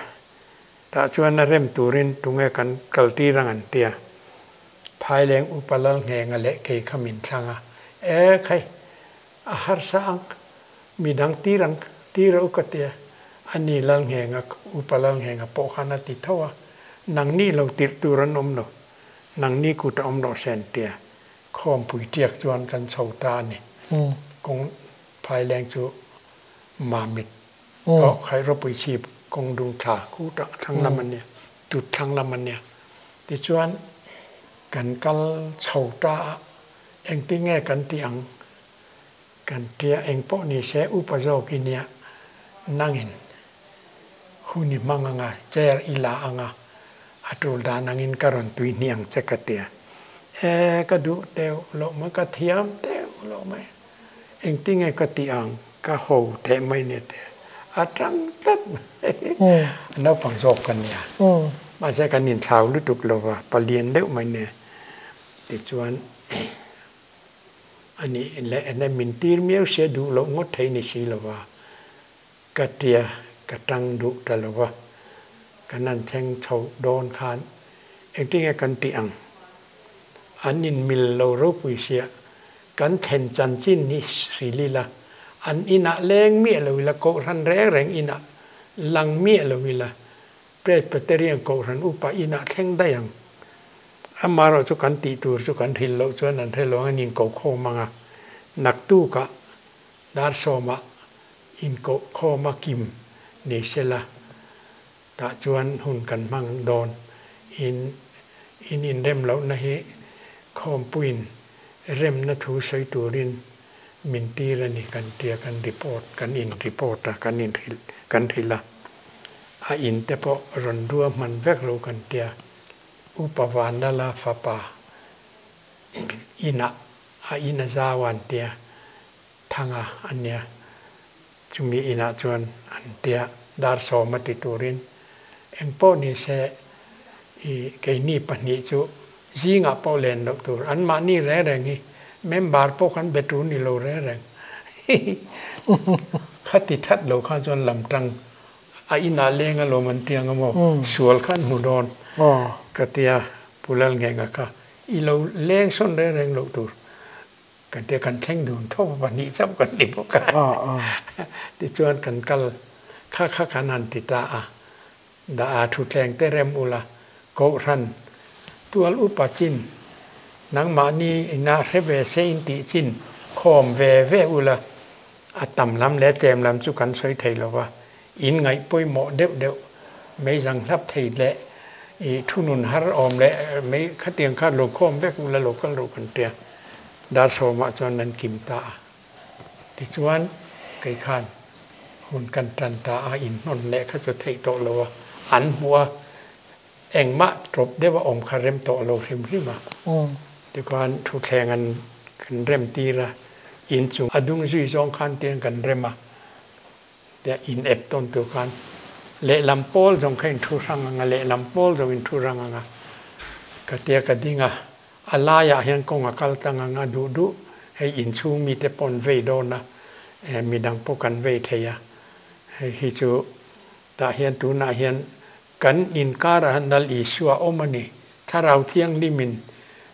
Speaker 2: Tah chuan a rem turin tunge kan kal tir ang an tia. Phaileng upa Lalnghenga leh kei kha min thlang a, E khai, a harsa ang, midang tir ang, tir a u ka tia. Ani Lalnghenga, upa Lalnghenga pawh khan a ti tho a, Nangni lo tirh tur an awm lo, nangni kut a awm rawh se an tia. Khawmpui tiak chuan kan chho ta a ni. Kawng Phaileng chu Mamit pawh khaih ropui chhip kawng dung thla kut ah thlang lam a nia, tut thlang lam a nia. Tichuan kan kal chho ta a, engtin nge kan tih ang kan tia eng pawh ni se upa zawk i nia nangin hun i hmang anga chair i la anga a tul dan angin ka rawn tui hni ang che ka tia. E ka duh teuh loh mai ka thiam teuh loh mai. Engtinge ka tih ang ka ho teh mai nia te a tang tlat mai. A naupang zawk ka nia. Mahse kan inthlau lutuk lo va, palian deuh mai nia. Tichuan a nih leh ene min tir miau sia duh loh ngawt thei ni si lo va. Ka tia ka tang duh ta lo va, kan han thleng chho dawn khan engtinge kan tih ang? An inmil lo ropui sia, kan thlen chanchin hi hril ila, an inah leng miah lo ila, kohhran reng reng inah lang miah lo ila, Presbyterian kohhran upa inah thleng daih ang. Amaherawh chu kan tih tur chu kan hrilh loh chuan an hre lo ang, an inkohkhawm ang a, naktukah dar sawmah inkohkhawma kim ni sela, tah chuan hun kan hmang dawn. In in inrem lohna hi khawmpuiin remna thu sawi turin min tir a ni kan tia kan report kan in report a kan in hrilh kan hrilh a, a in te pawh rawn rua hman vek lo kan tia Upa Vanlala fapa inah a in a zau a an tia Thanga a nia chumi inah chuan an tia dar sawma ti turin engpawh ni se i keini pahnih chu Zingah pawh len loh tur. An mahni reng reng hi member pawh kan be tur ni lo reng reng. Khati that lo khan chuan lam tang a inah leng alawm an tiang a maw? Sual kha an hmu dawn ka tia Pu Lalnghenga kha i lo leng sawn reng reng loh tur kan tia kan thleng dun tho a pahnih chauh kan ni bawk a. Tichuan kan kal kha kha kan han ti ta a. Dah a thutthleng te rem ula, Kohhran tual upa chin, nangmahni ina hre ve se in tih chin khawm ve ve ula, a tam lam leh tlem lam chu kan sawi thei lo va, in ngaih pawimawh deuh deuh mei zang hlap thei leh i thunun har awm leh mei khatiang kha lo khawm vek ula lo kal ru kan tia, dar sawmah chuan an kim ta a. Tichuan, kei khan hun kan tan ta a, inhnawn leh kha chu theih tawh lo a, an hmuh a, engmah tawp deuh a awm kha rem tawh lo hrim hrim a. Tikhuan thutthleng an kan rem tir a, inchung a dung zui zawng khan tiang kan rem a, tia in ep tawn tur khan lehlam pawl zawng kha inthu hrang ang a, lehlam pawl zawng inthu hrang ang a, ka tia ka ding a. A laiah hian kawng a kal tlang ang a duh duh, hei inchhung mite paw'n vei dawn a, midang pawh kan vei thei a, hei hi chu tah hian tunah hian kan inkarah hian Lal Isua awm a ni, Thlarau Thianghlimin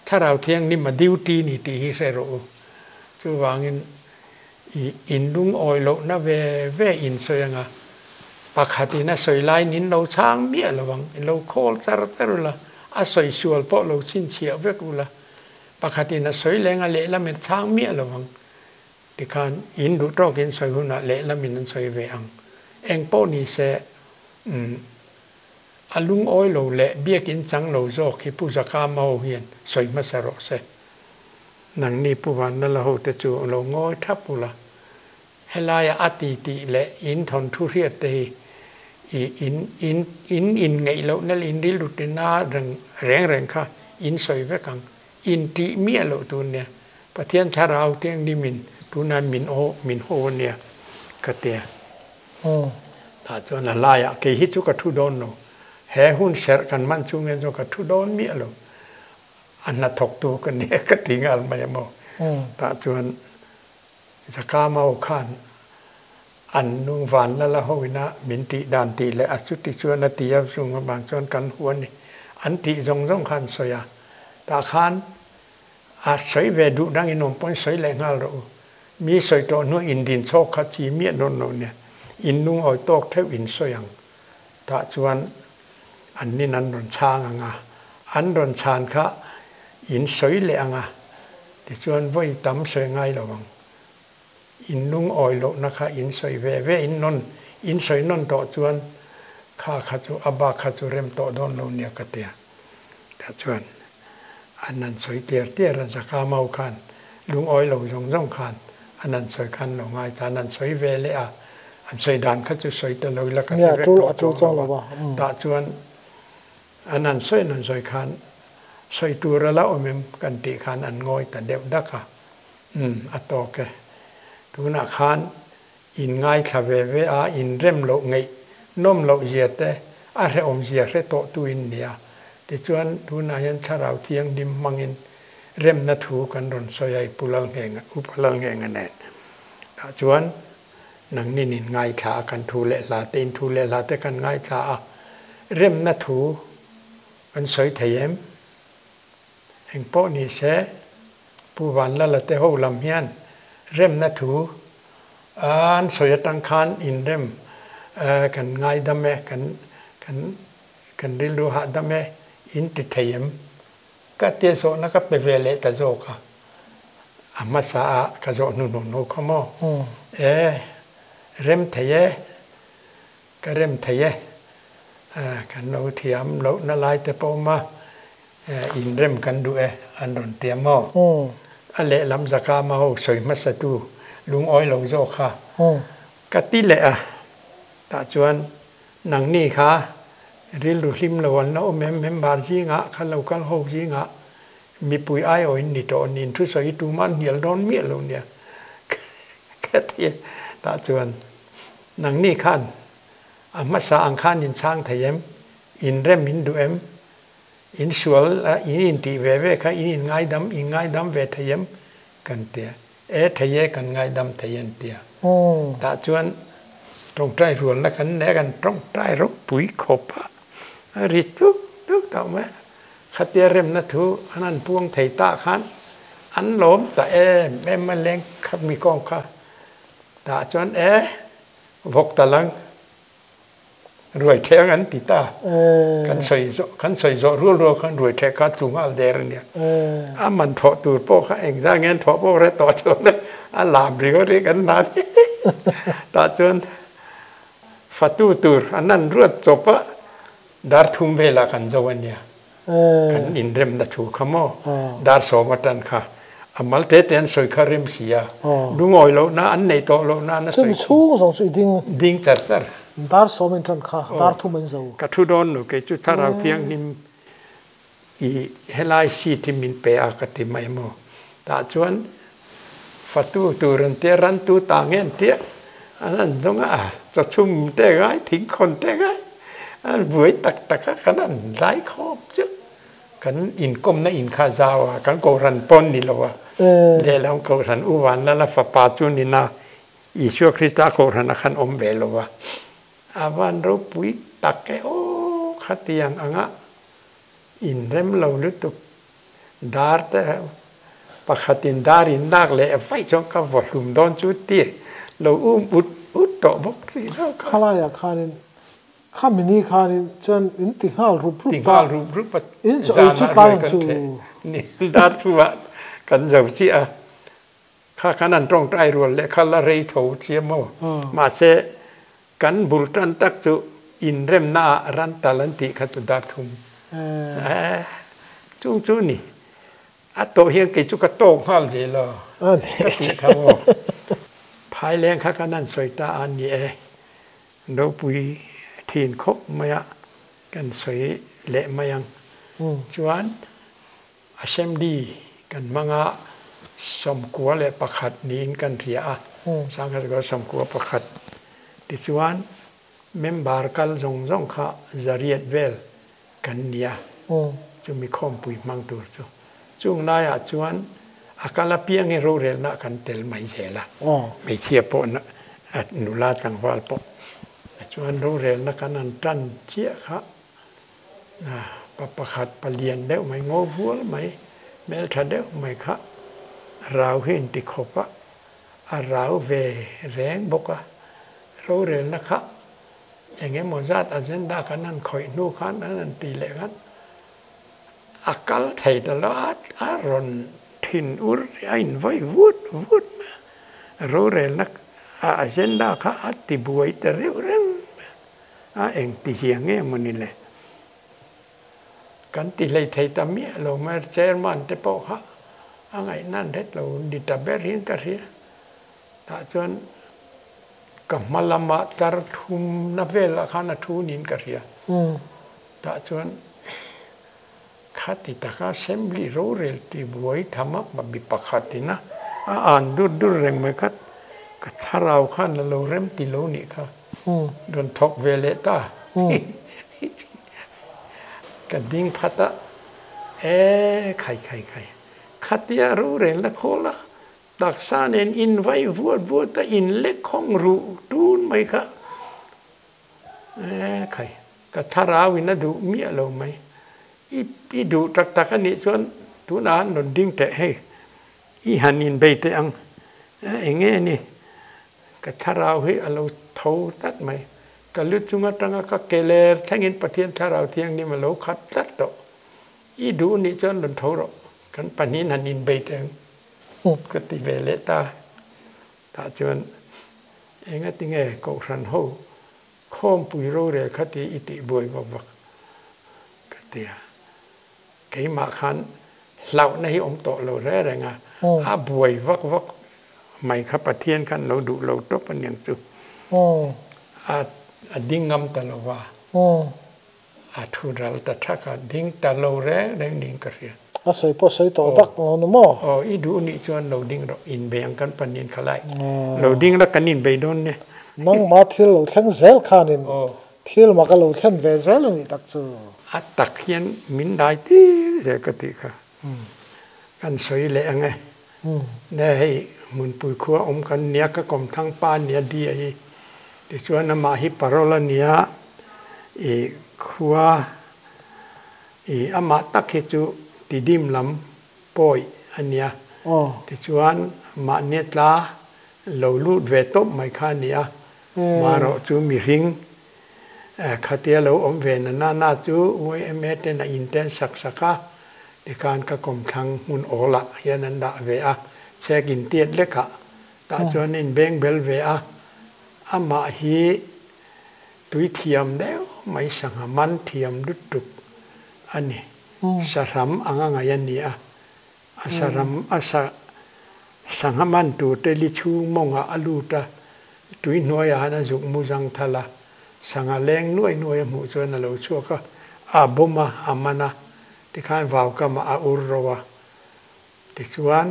Speaker 2: Thlarau Thianghlim a duty ni tih hi hre rawh u. Chuvangin i inlungawi lohna ve ve in sawi ang a, pakhatin a sawi laiin in lo chhang miah lo ang, in lo khawl char char ula, a sawi sual pawh lo chhinchhiah vek ula, pakhatin a sawi leng a lehlamin a chhang miah lo ang, tikhan in duh tawkin sawi hunah lehlamin an sawi ve ang. Eng pawh ni se, umm, a lungawi lo leh biakin chang lo zawk hi Pu Zakama ho hian sawi hmasa rawh se. Nangni Pu Vanlala ho te chu lo ngawi thap ula, helaia a ti tih leh in thawnthu hriat te hi i in in in inngeih lohna leh in rilru tina reng reng reng kha in sawi vek ang. In tih miah loh tur nia. Pathian thlarau thianghlimin tunah min aw min haw ania ka tia. Tah chuan a laiah kei hi chu ka thu dawn lo. He hun serh kan hman chhung hian chuan ka thu dawn miah lo. A hnathawktu ka nia ka ti nghal mai a maw. Tah chuan Zakama aw khan an nu Vanlala ho ina min tih dan tih leh a chuti chuan a ti a chung avang chuan kan hu a ni. An tih zawng zawng kha an sawi a. Tah khan a sawi ve duh dang in awm pawhin sawi leh nghal rawh u. Mi sawi tawh hnu indin chhawk kha chi miah dawn lo nia. In lungawi tawk theuh in sawi ang. Tah chuan an nin an rawn chhang ang a, an rawn chhan kha in sawi leh ang a, tichuan vawi tam sawi ngai lo ang. In lungawi lohna kha in sawi ve ve, in nawn, in sawi nawn tawh chuan kha kha chu a bak kha chu rem tawh dawn lo nia ka tia. Tah chuan an han sawi tiar tiar a, Zaka mau khan lungawi lo zawng zawng khan an han sawi khan lo ngai ta, an han sawi ve leh a, an sawi dan kha chu sawi ta lo ila ka hre vek tawh chuang lo a, tah chuan an han sawi an han sawi khan sawi tur a la awm em kan tih khan an ngawi ta deuh dak a, umm a tawk e, tunah khan in ngaithla ve ve a, in rem loh ngeih nawm loh zia te, a hrehawm zia hre tawh tu in nia. Tichuan, tunah hian Thlarau Thianghlim hmangin remna thu kan rawn sawi a i Pu Lalnghenga, Upa Lalnghenga nen. Tah chuan Nangnin in ngaithla a, kan thu leh hla te in thu leh hla te kan ngaithla a, remna thu kan sawi thei em? Eng pawh ni se, Pu Vanlala te ho lam hian remna thu an sawi atang khan inrem kan ngaidam e, kan kan kan rilru hahdam e in ti thei em? Ka tia zawhna ka pe ve leh ta zawk a, a hmasa ah ka zawh hnuhnawh hnu kha maw? E, rem thei e, ka rem thei e, kan lo thiam lohna lai te pawh awm a, inrem kan duh e an rawn ti a maw? A lehlam zaka ma ho sawi hmasa tu lungawi lo zawk kha ka ti leh a, tah chuan Nangni kha rilru hlim lo an la awm em? Member zingah kha lo kal ho zingah mipui aiawhin ni tawh niin thu sawi tumah an hnial dawn miah lo nia ka ti a. Tah chuan nangni khan a hmasa ang khan in chhang thei em? In rem in duh em? In sual a in intih ve ve kha in inngaidam in ngaidam ve thei em? Kan ti a. E thei e kan ngaidam thei an ti a. Tah chuan tawngtai rualna kan nei a, kan tawngtai ropui khawp a, a ri tuk tuk tawh mai a. Khatia remna thu an han puang thei tah khan an lawm ta em em a leng kha mi kawng kha. Tah chuan e vawk ta lang. Ruai theh ang an ti ta. Kan sawi zawh kan sawi zawh rual rual khan ruai theh kha tlu nghal der a nia. A man thawh tur pawh kha engzah nge an thawh pawh hre tawh chuan a lam ringawt hi kan hlan tah chuan fatu tur an han ruat chawp a, dar thum velah kan zo a nia. Kan inremna thu kha maw dar sawm atan kha a mal te te an sawi kha rem si a, lungawi lohna an nei tawh lohna an a sawi
Speaker 1: Chumi chhung zawng chu i ding.
Speaker 2: Ding char char.
Speaker 1: Dar sawm in tan kha dar thum an zo.
Speaker 2: Ka thu dawn lo kei chu thlarau thianghlim i helai seat hi min pe a ka ti mai maw. Tah chuan fatu tur an tia rantu ta nge an tia an han zawng a, chawchhum te ngai thingkhawn te ngai an buai tak tak a kan han lai khawp chu kan inkawmna in kha zau a kan kohhran pawn ni lo a lehlam kohhran U Vanlala fapa chu ni na Isua Krista kohhran a khan awm ve lo a a van ropui tak e aw khatiang anga inrem lo lutuk Dar te pakhatin dar in lak leh vaih chuan ka vaw hlum dawn chu ti lo um ut ut tawh bawk rih lo kha.
Speaker 1: Khalaiah khanin kha mini khanin chuan in ti nghal rup rup
Speaker 2: a. Ti nghal rup rup a. In chu ei chu tlai ang chu. Ni dar thuah kan zo chiah a. Kha khan an tawngtai rual leh kha la rei tho chiam maw. Mahse kan bul tan tak chu inremna ah ran tal an tih kha chu dar thum. Chung chu ni. A tawh hian kei chu ka tawk nghal zel a. Ka tih kha maw. Phaileng kha kan han sawi ta a ni e. Ropui thin khawp mai a kan sawi leh mai ang. Chuan Assembly kan hmang a, 91 niin kan hria a, 1991. Tichuan, member kal zawng zawng kha 800 vel kan ni a, chumi khawmpui hmang tur chu. Chung laiah chuan a kal apiang hi rorelna kan tel mai zel a, hmeichhia pawh nula tlangval pawh. Chuan rorelna kan han tan chiah kha Pa pakhat palian deuh mai, ngaw vual mai, hmeltha deuh mai kha rau hi inti khawp a, a rau ve reng bawk a. Rorelna kha eng emaw zat agenda kan han khawih hnu khan an han ti leh khan a kal thei ta lo a, a rawn thin ur a invawi vut vut mai a. Rorelna a agenda kha a ti buai ta reuh reng mai a. A eng ti hia nge maw ni le? Kan ti hlei thei ta miah lo mai, chairman te pawh kha a ngaihnan hret lo ni ta ber hian ka hria. Tah chuan ka hma lamah tar thumna velah khan a thu niin ka hria. Tah chuan khati taka assembly rorel ti buai tham a, mi pakhatin a an dur dur reng mai kha ka thlarau khan a lo rem ti lo nih kha. Rawn thawk ve leh ta. Ka ding phat a, e khai khai khai, khatia rorelna khawl a. Taksa nen in vai vuat vuat a in lek khawng ruh tun mai kha e khai ka thlarau in a duh miah lo mai. I i duh tak tak a nih chuan tunah an rawn ding teh hei i han in bei teh ang eng nge ni ka thlarau hi a lo tho tlat mai. Ka lu chung atanga ka ke ler thlengin Pathian thlarau thianghlim a lo khat tlat tawh. I duh nih chuan rawn tho rawh kan pahnihin han in bei teh ang. Ka ti ve leh ta. Tah chuan engati nge Kohhran ho khawmpui rorel kha ti i tih buai vak vak ka ti a. Keimah khan hlauhna hi awm tawh lo reng reng a, a buai vak vak mai kha Pathian khan lo duh lo tawp aniang chu. A ding ngam ta lo va. A thu ral ta thak a, ding ta lo reng reng niin ka hria.
Speaker 1: A sawi pawh sawi tawh tak lo ni maw?
Speaker 2: Aw, i duh nih chuan lo ding rawh, inbei ang kan panin kha lai. Lo ding la kan inbei dawn nia.
Speaker 1: Nangmah thil lo thleng zel khanin thil mak a lo thlen ve zel a nih tak chu.
Speaker 2: A tak hian min dai tir zel ka tih kha. Kan sawi leh ang e. Ne hei hmunpui khua awm kan nia ka kawmthlang pa nia dia hi tichuan amah hi parole a nia i khua i amah tak hi chu tidim lam pawi a nia tichuan mahni tla lo lut ve tawp mai kha a nia marawh chu mihring Khatia lo awm ve na na na chu yma ten a inten sak sak a, tikhan ka kawmthlang hmun awlah hian an dah ve a, chhek intiat lekah tah chuan a inbeng bel ve a, amah hi tui thiam deuh mai sangha man thiam lutuk a ni, sahram anga ngaih a ni a, a sahram a sa sangha man tur te li chhung mawngah a lut a, tui hnuaiah han a zuk mu zang thal a, sangha leng nuai nuai a hmuh chuan a lo chhuak a, a bawm a, a man a, tikhan vau kamah a ur ro a, tichuan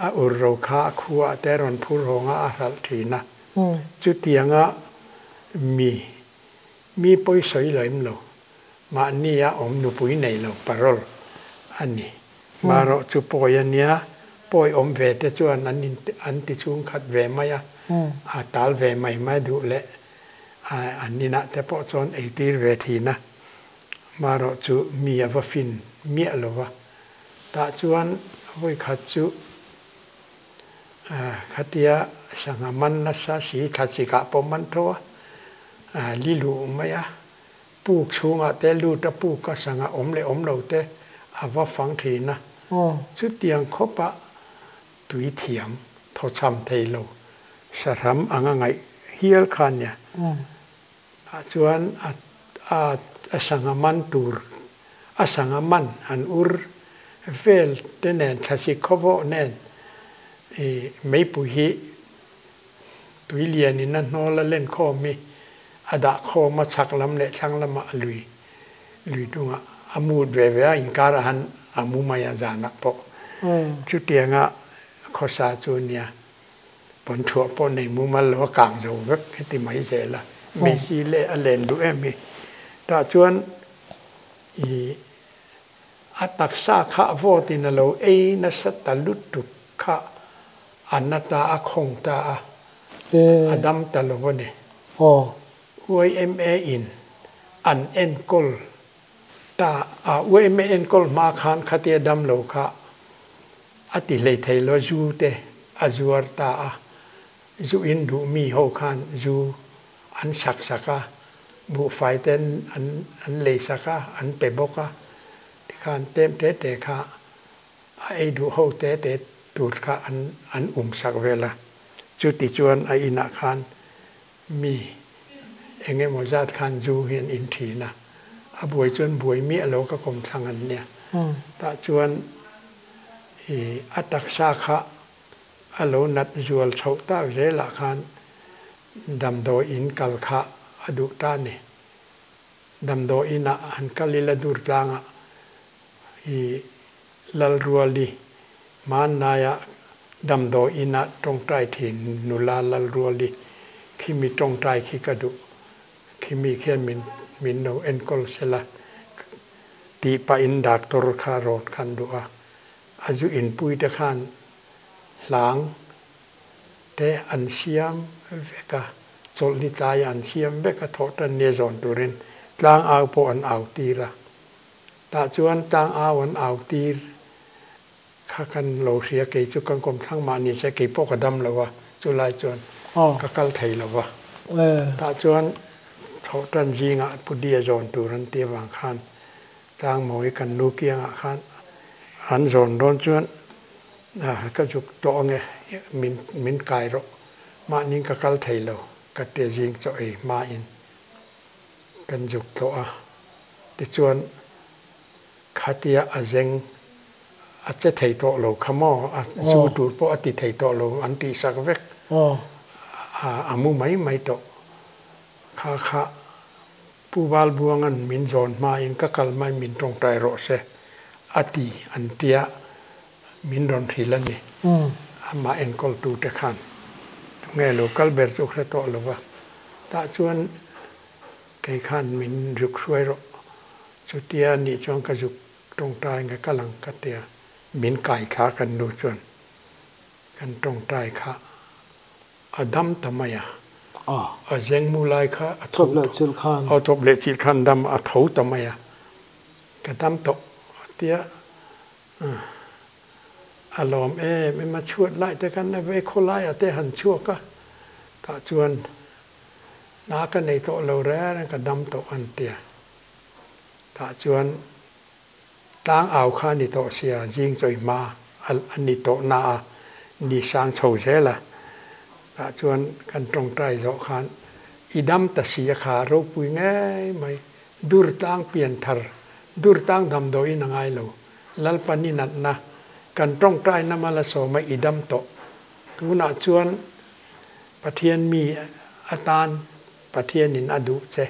Speaker 2: a ur ro kha a khuaah te a rawn phur hawng a, a hralh thin a, chutianga mi mi pawi sawi lo em lo, mahnia awm nupui nei lo parole a ni. Marawh chu pawi a nia, pawi awm ve te chuan an in an ti chhung khat ve mai a, a tal ve mai mai duh leh an inah te pawh chuan ei tir ve thin a. Marawh chu mi a va fin miah lo va, tah chuan vawikhat chu khatia sangha man nasa si thlasik ah pawh man tho a, li luh mai a. Puk chhungah te lut a puk a sangha awm leh awm lo te a va fang thin a. Chutiang khawpa tui thiam thawchham thei lo sahram anga ngaih hial kha nia. Tah chuan a a sangha man tur a sangha man an ur vel te nen thlasik khawvawh nen i meipui hi Tui lianin a hnawl a len khawm hi a dah khawm a chhak lam leh thlang lamah a lui lui tungah a mut ve ve a inkarah han a mu mai a zanah pawh chutianga khawsa chu nia pawnthuah pawh nei mumal lo a kang zo vek heti mai zel a Messi leh a len duh em hi tah chuan i a taksa kha vawt in a lo ei nasa ta lutuk kha A na ta a khawng ta a, a dam ta lo a ni. Yma in an enkawl ta a, yma enkawl hma khan khatia dam lo kha a ti hlei thei lo, zu te a zuar ta a, zu in duh mi ho khan zu an sak sak a, buhfai te an lei sak a, an pe bawk a, tikhan tlem te te kha A ei duh ho te te tur kha an an um sak vel a, chuti chuan a inah khan mi eng emaw zat khan zu hi an in thin a, a buai chuan buai miah lo ka kawm thlang an nia. Tah chuan i a taksa kha a lo nat zual chhoh tak zelah khan damdawi in kal kha a duh ta a ni. Damdawi inah han kal ila dur tlangah I Lalruali, hmanlaiah damdawi inah tawngtai thin nula Lalruali khi mi tawngtai khi ka duh, khi mi khian min min lo enkawl sela tih pahin doctor kha rawn khan duh a, a zu inpui te khan Hlang te an siam vek a, chawlhni tlaiah an siam vek a, thawhtan nia zawn turin tlang au pawh an au tir a. Tah chuan tlang au an au tir kha kan lo hria, kei chu kan kawmthlang mah ni se kei pawh ka dam lo a, chulai chuan ka kal thei lo va. Tah chuan thawhtan zingah Pu Dia zawn tur an ti avang khan Tlangmawi kan nu kiangah khan an zawn dawn chuan ka zuk tawh ange, min min kai rawh, mahni ka kal thei lo, ka tia zing chaw ei hmain kan zuk tawh a, tichuan khatia a zeng a che thei tawh lo kha maw, a zu tur pawh a ti thei tawh lo an tihsak vek, a mu mai mai tawh kha kha. Pu Valbuanga'n min zawn hmain ka kal mai min tawngtai rawh se a ti an tia min rawn hrilh a ni. Amah enkawltute khan tunge lo kal ber chu hre tawh lo va, tah chuan kei khan min zuk hruai rawh chutia nih chuan ka zuk tawngtai nge kal ang ka tia min kai thla kan nu chuan kan tawngtai kha A dam ta mai a. A zeng mu lai kha a tho a thawp leh chilh khan dam a tho ta mai a. Ka dam tawh a tia a lawm em em a chhuat lai te khan a vei khaw laiah te han chhuak a tah chuan na ka nei tawh lo reng reng ka dam tawh an tia tah chuan Tlang au kha a ni tawh sia, zing chawi hma a ni tawh na a, ni sang chho zel a. Tah chuan kan tawngtai zawh khan i dam ta si a kha ropui ngei mai, dur tlang pian thar, dur tlang damdawiin a ngai lo, Lalpan i natna kan tawngtai na mal a sawm a i dam tawh. Tunah chuan Pathian mi atan Pathianin a duh che.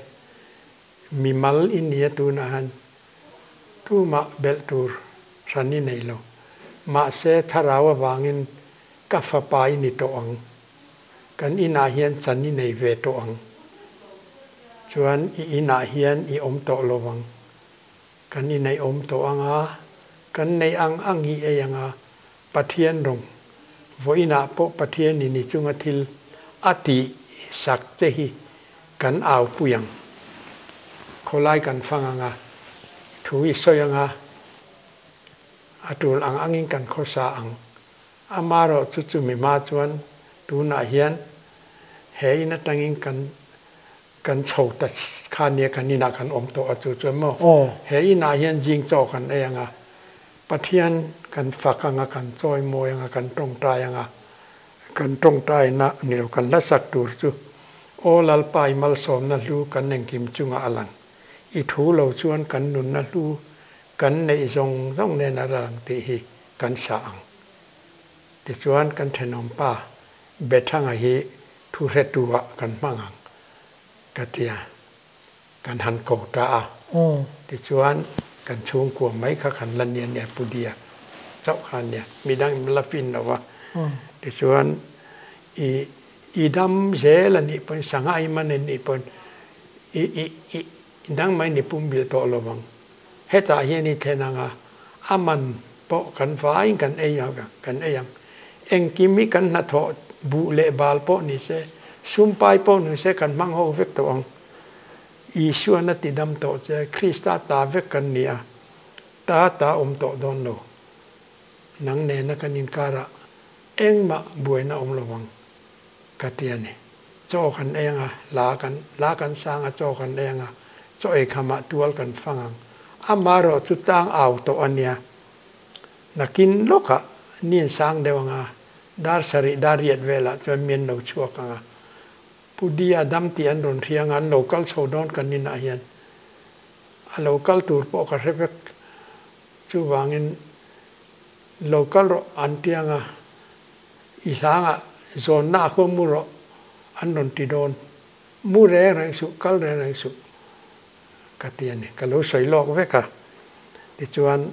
Speaker 2: Mimal i nia tunah han tumah belh tur hran i nei lo. Mahse thlarau avangin ka fapa i ni tawh ang. Kan inah hian chan i nei ve tawh ang. Chuan i inah hian i awm tawh lo vang. Kan inei awm tawh ang a, kan nei ang ang hi ei ang a, Pathian rawng vawiinah pawh Pathianin i chunga thil a tih sak che hi kan au pui ang. Khawlai kan fang ang a, thu i sawi ang a, a tul ang angin kan khawsa ang. Amaherawh chu chumi hma chuan tunah hian he in atangin kan kan chho ta kha nia kan inah kan awm tawh a chu chuan maw he inah hian zing chaw kan ei ang a, Pathian kan fak ang a, kan chawi mawi ang a, kan tawngtai ang a, kan tawngtaina ni lo kan hlasak tur chu Aw Lalpa i malsawmna hlu kan engkim chungah a lang, i thu lo chuan kan nunna hlu kan neih zawng zawng nen a lang tih hi kan sa ang. Tichuan kan thenawmpa Bethanga hi Thu hretu ah kan hmang ang ka tia, kan han ko ta a. Tichuan kan chhungkua mai kha kan la nia nia Pu Dia chauh kha nia, midang in la fin lo va. Tichuan i i dam zel a nih pawhin sangha i man a nih pawhin i i i dang mai ni pumbilh tawh lo vang. Hetah hian i thlen ang a, a man pawh kan vaiin kan ei ang, kan ei ang. Engkim hi kan hnathawh buh leh bal pawh ni se, sumpai pawh ni se kan hmang ho vek tawh ang. Isuan a ti dam tawh che, Krista ta vek kan ni a, ta ta awm tawh dawn lo. Nang nena kan inkarah engmah buaina awm lo vang, ka ti a ni. Chaw kan ei ang a, la kan la kan sang a, chaw kan ei ang a, chaw ei khamah tual kan fang ang. Amaherawh chu tlang au tawh a nia. Nakin lawkah ni an sang deuh ang a, dar sarih dar riat velah chuan mi an lo chhuak ang a. Pu Dia dam tih an rawn hria ang a, an lo kal chho dawn kan inah hian. A lo kal tur pawh ka hre vek. Chuvangin lo kal rawh an ti ang a. I hlangah zawnna a khuam mu rawh an rawn ti dawn. Mu reng reng suh, kal reng reng suh ka ti a ni. Ka lo sawi lawk vek a. Tichuan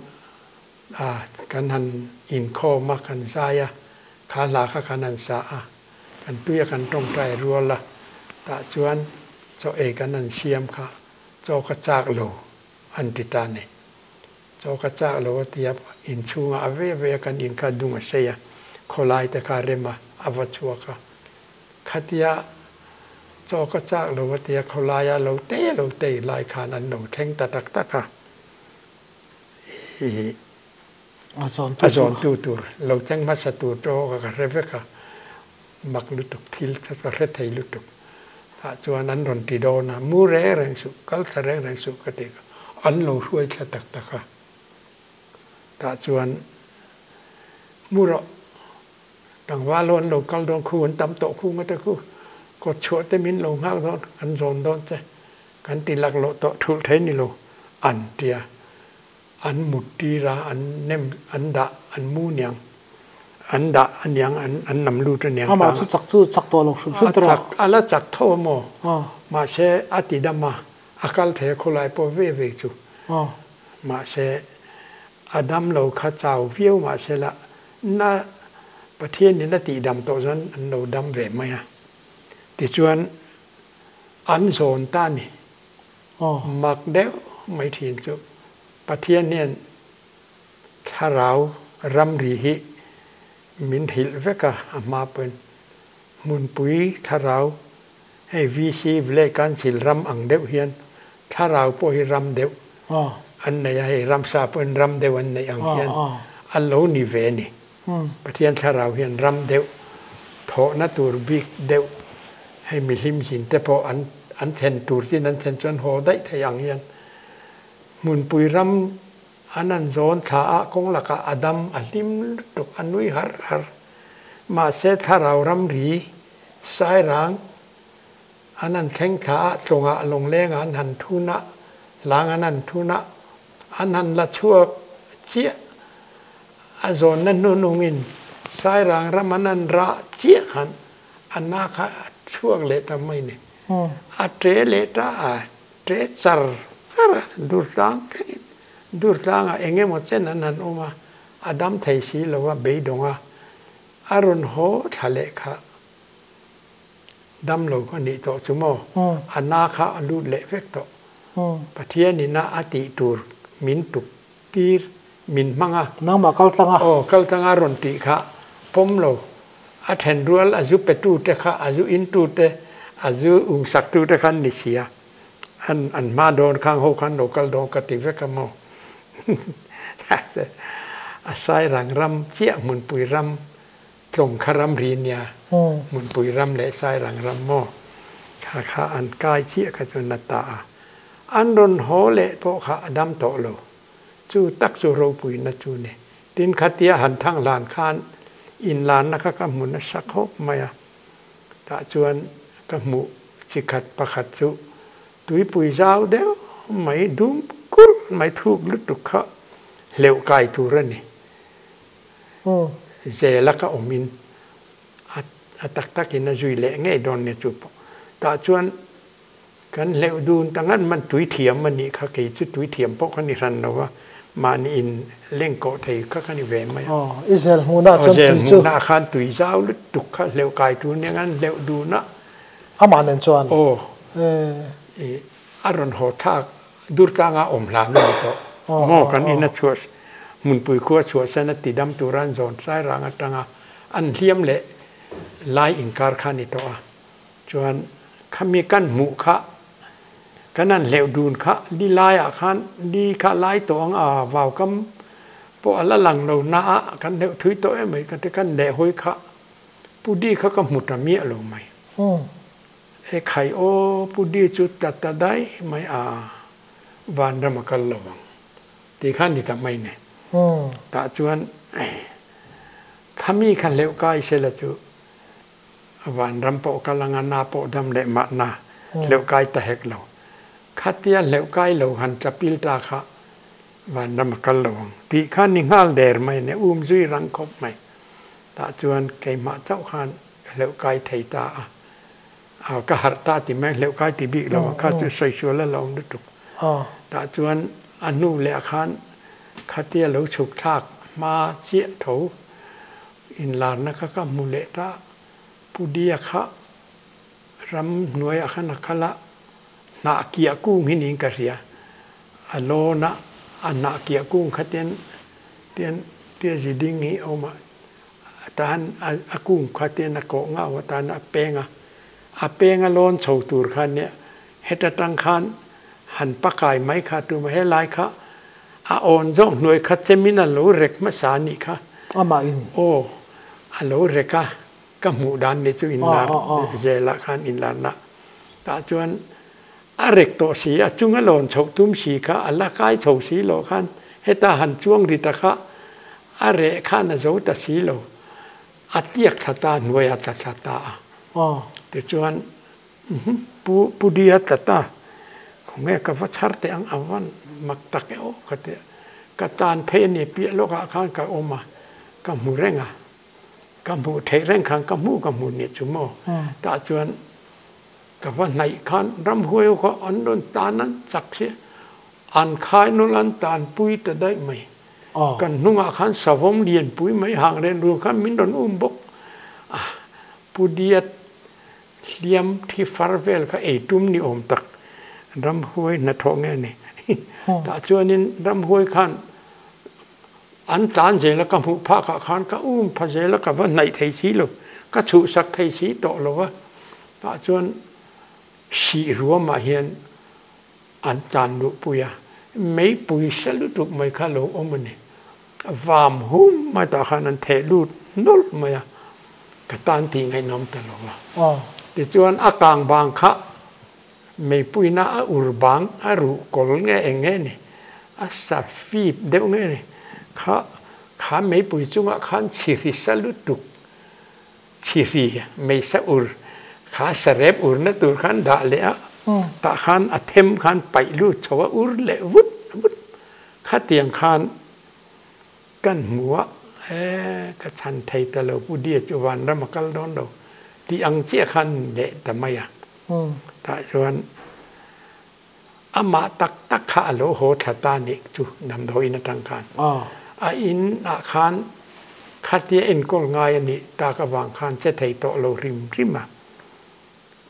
Speaker 2: a kan han inkhawm a, kan zai a, kha hla kha kan han sa a, kan tui a kan tawngtai rual a, tah chuan chaw ei kan han siam kha chaw ka chak lo an ti ta a ni. Chaw ka chak lo a ti a, inchhungah a ve ve a kan in kha dung a sei a. Khawlai te kha rem a, a va chhuak a. Khatia chaw ka chak lo a tia khawlaia lo te lo tei lai khan an lo thleng ta tak tak a. Ih a zawntu tur lo thleng hmasa tur te ho kha ka hre vek a, mak lutuk thil kha ka hre thei lutuk. Tah chuan an rawn ti dawn a, mu reng reng suh, kal thla reng reng suh ka ti kha, an lo hruai thla tak tak a. Tah chuan mu rawh, tlangval ho an lo kal dawn khu an tam tawh khu ngawt a khu, kawt chhuah te min lo nghak dawn, an zawn dawn che, kan ti laklawh tawh thulh thei ni lo an tia, an mut tir a, an nem an dah an mu niang, an dah a niang an an nam lut a niang
Speaker 1: Amah chu chak chu chak tawh lo hrim hrim tawh.
Speaker 2: A chak a la chak tho a maw? Mahse a ti dam a, a kal thei a khawlai pawh ve ve chu. Mahse, a dam lo kha chau viau mahse la na Pathianin a tihdam tawh chuan an lo dam ve mai a. Tichuan, an zawn ta a ni. Mak deuh mai thin chu Pathian hian thlarau ramri hi min hrilh vek a, a hma pawhin hmunpui thlarau Hei VC Village Council ram ang deuh hian thlarau pawh hi ram deuh an nei a, hei ramsa pawhin ram deuh an neih ang hian a lo ni ve a ni. Pathian thlarau hian ram deuh thawhna tur bik deuh hei mihlim zin te pawh an an thlen tur chin an thlen chuan haw daih thei ang hian hmunpui ram an an zawn thla a kawng lakah a dam a hlim lutuk a nui har har. Mahse thlarau ramri Sairang an han thleng thla a, tlawngah lawnglengah an han thun a, hlang an han thun a, an han la chhuak chiah. A zawnna hnunungin Sairang ram an han rah chiah khan a na kha a chhuak leh ta mai ni. A ṭe leh ta a, ṭe char char a, Durtlang thlengin. Durtlangah eng emaw chen an han awm a, a dam thei si lo a, beidawng a. A rawn haw thla leh kha dam lo kha nih tawh chu maw? A na kha a lut leh vek tawh. Pathian ina a tih tur min tuk tir, min hmang a.
Speaker 1: Nangmah kal tlang a.
Speaker 2: Aw, kal tlang a rawn tih kha pawm lo. A then rual a zu petu te kha, a zu intu te, a zu ungsak tu te kha an ni si a. An an hma dawn khang ho khan lo kal dawn ka ti vek a maw? A Sairang ram chiah hmunpui ram tlawng kha ramri nia hmunpui ram leh Sairang ram maw kha kha an kai chiah kha chu na ta a an rawn haw leh pawh kha a dam tawh lo chu tak chu ropui na chu ni tin khatia han thang hlan khan inlanna kha ka hmu nasa khawp mai a tah chuan ka hmuh chi khat pakhat chu tuipui zau deuh mai dum kulh mai thuk lutuk kha hleuh kai tur a ni. Zela ka awmin a tak takin a zui leh ngei dawn nia chu pawh. Tah chuan kan hleuh dun ta ngat man tui thiam a nih kha kei chu tui thiam pawh ka ni hran lo va, mahni in lengkawh thei kha ka ni ve mai a.
Speaker 1: I zel hmuhnah chuan tui chu.
Speaker 2: Zel hmuhnah khan tui zau lutuk kha hleuh kai tur nia ngan hleuh dun a.
Speaker 1: Amah nen chuan.
Speaker 2: Aw. I a rawn haw thlak Durtlanga awm hlan a ni tawh. Maw kan in a chhuah hmunpui khu a chhuahsan a tidam tura an zawn Sairang atanga an hliam leh lai inkar kha a ni tawh a. Chuan khami kan hmuh kha kan han hleuh dun kha li laiah khan li kha lai tawh ang a vaukam pawh a la lang lo na a kan hleuh thui tawh em mai ka ti kan lehhawi kha Pu Di kha ka hmu ta miah lo mai. E khai aw Pu Di chu ta ta daih mai a vanram a kal lo ang tih kha ni ta mai ne. Tah chuan khami kha hleuh kai sela chu vanram pawh kal anga na pawh dam leh mahna hleuh kai ta hek lo. Khatia hleuh kai lo han tlapil ta kha vanram a kal lo ang tih kha ni nghal der mai ne um zui rang khawp mai. Tah chuan keimah chauh khan ka hleuh kai thei ta a, a ka harh ta ti mai, hleuh kai ti bik lo a, kha chu sawi sual a la awm lutuk. Tah chuan a hnu leh khan khatia lo chhuk thlak hma chiah tho inlarna kha ka hmu leh ta, Pu Dia kha ram hnuaiah khan a kal a, hnah kiah kung hi niin ka hria, a lawn a, a hnah kiah kung kha tian tian tia zi ding hi a awm a. Tahan a kung kha tian a kawh ngau a tan a peng a, a peng a lawn chho tur kha nia heta tang khan han pakai mai kha tum a, helai kha a awn zawk hnuai kha chemin a lo rek hmasa a nih kha.
Speaker 1: Amah in.
Speaker 2: Aw, a lo rek a, ka hmuh dan ni chu inlar zelah khan inlarna tah chuan a rek tawh si, a chung a lawn chhoh tum si kha a la kai chho si loh khan heta han chuang ri ta kha a reh khan a zo ta si lo, a tiak thla ta hnuai a tla thla ta a. Tichuan Pu Pu Dia tla ta, khawnge ka va chhar teh ang a van mak tak e aw ka ti a, ka tan phei a ni piah lawkah khan ka awm a, ka hmu reng a. Ka hmuh theih reng khan ka hmuh ka hmuh nih chu maw? Tah chuan ka va hnaih khan ramhuai ho kha an rawn tan an chak si, an khai nawlh an tanpui ta daih mai. Kan hnungah khan savawm lianpui mai hang ren run khan min rawn um bawk. Pu Diat hliam thi far vel kha ei tum ni awm tak ramhuai hnathawh nge ni? Tah chuanin ramhuai khan An tlan zel a ka hmuh phak ah khan ka um pha zel a ka va hnaih thei si lo, ka chhuhsak thei si tawh lo va, tah chuan sih ruam ah hian an tlan luh pui a, meipui sa lutuk mai kha lo awm a ni, vam hum mai tah khan an theh lut nawlh mai a, ka tan tih ngaihnawm ta lo va. Tichuan a kang bang kha Meipuina a ur bang a ruh kawl nge eng nge ni, a sa fip deuh nge ni, kha kha meipui chungah khan chhihri sa lutuk, chhihri meisa ur kha sarep urna tur khan dah leh a, tah khan a them khan paih lut chho a ur leh vut vut, khatiang khan kan hmu a, e ka chhan thei ta lo Pu Dia chu vanram a kal dawn lo tih ang chiah khan leh ta mai a. Tah chuan amah tak tak kha a lo haw thla ta nih chu damdawiin atang khan a in ah khan khatia enkawl ngai a nih tak avang khan che thei tawh lo hrim hrim a.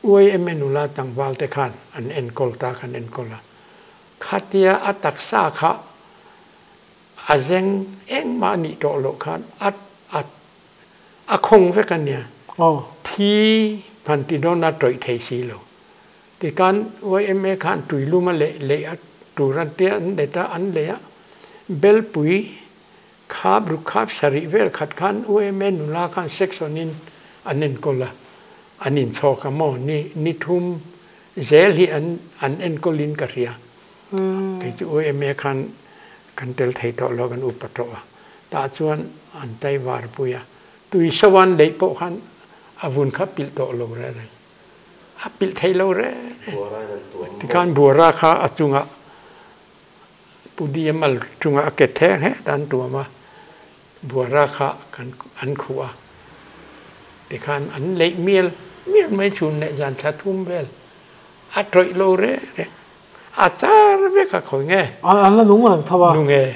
Speaker 2: UIMA nula tlangval te khan an enkawl ta khan enkawl a. Khatia a taksa kha a zeng engmah a nih tawh loh khan a a A khawng vek a nia. Thi hman ti dawn a tawih thei si lo. Tikhan yma khan tuilum a leh leh a tur an tia an let a an lei a. Belpui khap ruk khap sarih vel khat khan yma nula khan section in an enkawl a. An inchhawk a maw ni ni thum zel hi an an enkawl in ka hria. Kei chu yma khan kan tel thei tawh lo kan upa tawh a. Tah chuan an tai var pui a, tui so an leih pawh khan a vun kha pilh tawh lo reng reng. A pilh thei lo reng reng. Tikhan buara kha a chungah Pu DML chungah a ke theng het an tuam a, buara kha kan an khuh a. Tikhan an leih mial mial mai chhun leh zan thla thum vel a tawih lo reng reng. A char vek a khawi nge?
Speaker 1: An la nung reng tho a.
Speaker 2: Nung e.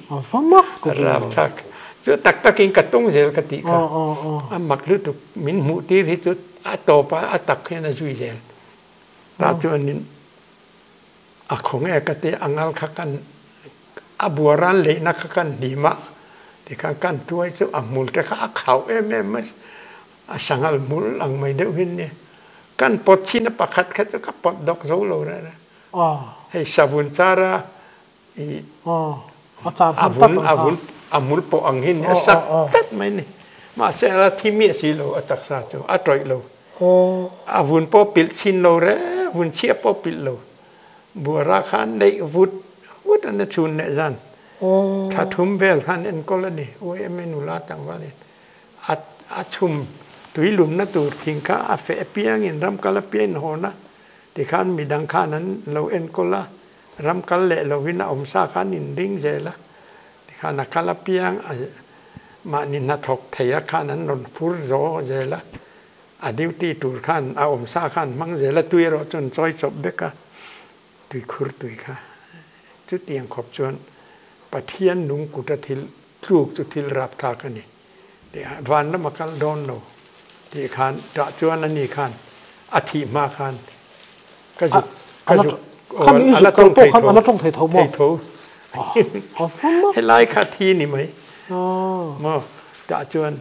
Speaker 1: A va mak ka ti
Speaker 2: lo. Rapthlak. Chu tak takin ka tung zel ka tih kha. A mak lutuk min hmuh tir hi chu a tawp a a tak hian a zui zel. Tah chuanin a khaw nge ka ti a ngal kha kan a buaran leihna kha kan hnim a tikhan kan tuai chu a hmul te kha a khauh em em mai a sanghal hmul ang mai deuh hin nia. Kan pawt chhin a pakhat kha chu ka pawt dawk zo lo reng reng. Hei savun chara i a vun a vun a hmul pawh ang hi a sak tlat mai ni. Mahse a thi miah si lo a taksa chu a tawih lo. A vun pawh pilh chhin lo reng, vun chhiah pawh pilh lo. Buara khan neih vut vut an a chhun leh zan. Thla thum vel khan enkawl a ni. UMA nula tlangval in a a chhum tui lumna tur thing kha a feh apiangin ram kal apiangin hawn a. Tikhan midang khan an lo enkawl a. Ram kal leh lovin a awm sa khan in ring zel a, tikhan a kal apiang a mahni hnathawk thei a khan an rawn phur zo zel a, a duty tur khan a awm sa khan hmang zel a, tui erawh chuan chawi chawp vek a, tuikhur tui kha chutiang khawp chuan Pathian nung kuta thil tluk chu thil rapthlak a ni tih van lama kal dawn lo tih khan tah chuan ani khan a thih hma khan Ka zuk, ka zuk.
Speaker 1: Khami i zuk kal pawh khan a la tawng thei tho maw?
Speaker 2: Thei tho. Helai kha thi ni mai. Maw? Tah chuan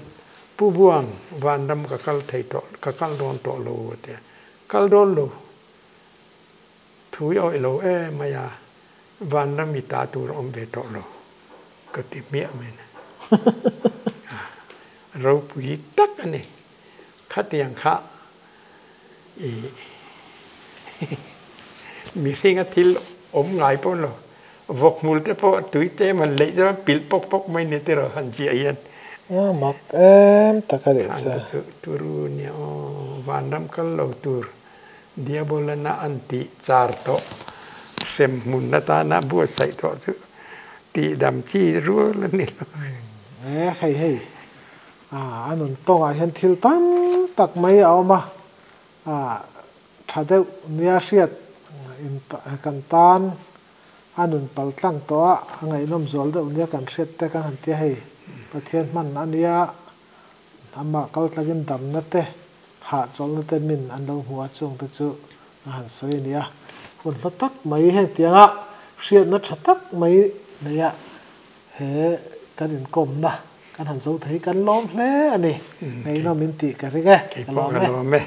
Speaker 2: Pu Buang vanram ka kal thei tawh, ka kal dawn tawh lo a ti a. Kal dawn lo, thu i awih lo em mai a, vanram i ta tur a awm ve tawh lo ka ti hmiah mai a. Ropui tak a ni. Khatiang kha i mihringa thil awm ngai pawh lo, vawk hmul te pawh tui te man leih chuan pilh pawk pawk mai ni tiraw han chiah hian.
Speaker 1: A mak em tak a nih chu.
Speaker 2: Chu turu nia aw, vanram kal lo tur Diabolana an tih char tawh hrem hmun atana buatsaih tawh chu tihdam chi rual a ni lo.
Speaker 1: E hei hei. A nun tawngah hian thil tam tak mai a awm a, tha deuh nia hriat kan tan a nun pal tlang tawh a, a ngaihnawm zual deuh nia kan hriat te kan han tia hei Pathian hman a nia, amah kal tlangin damna te, hahchawlhna te min an lo hmu a chung te chu a han sawi a ni a. Hun hla tak mai heng tianga hriatna tha tak mai neia He kan inkawmna kan han zo thei hi kan lawm hle a ni. Ngaihnawm in tih ka ring e.
Speaker 2: Ka lawm e.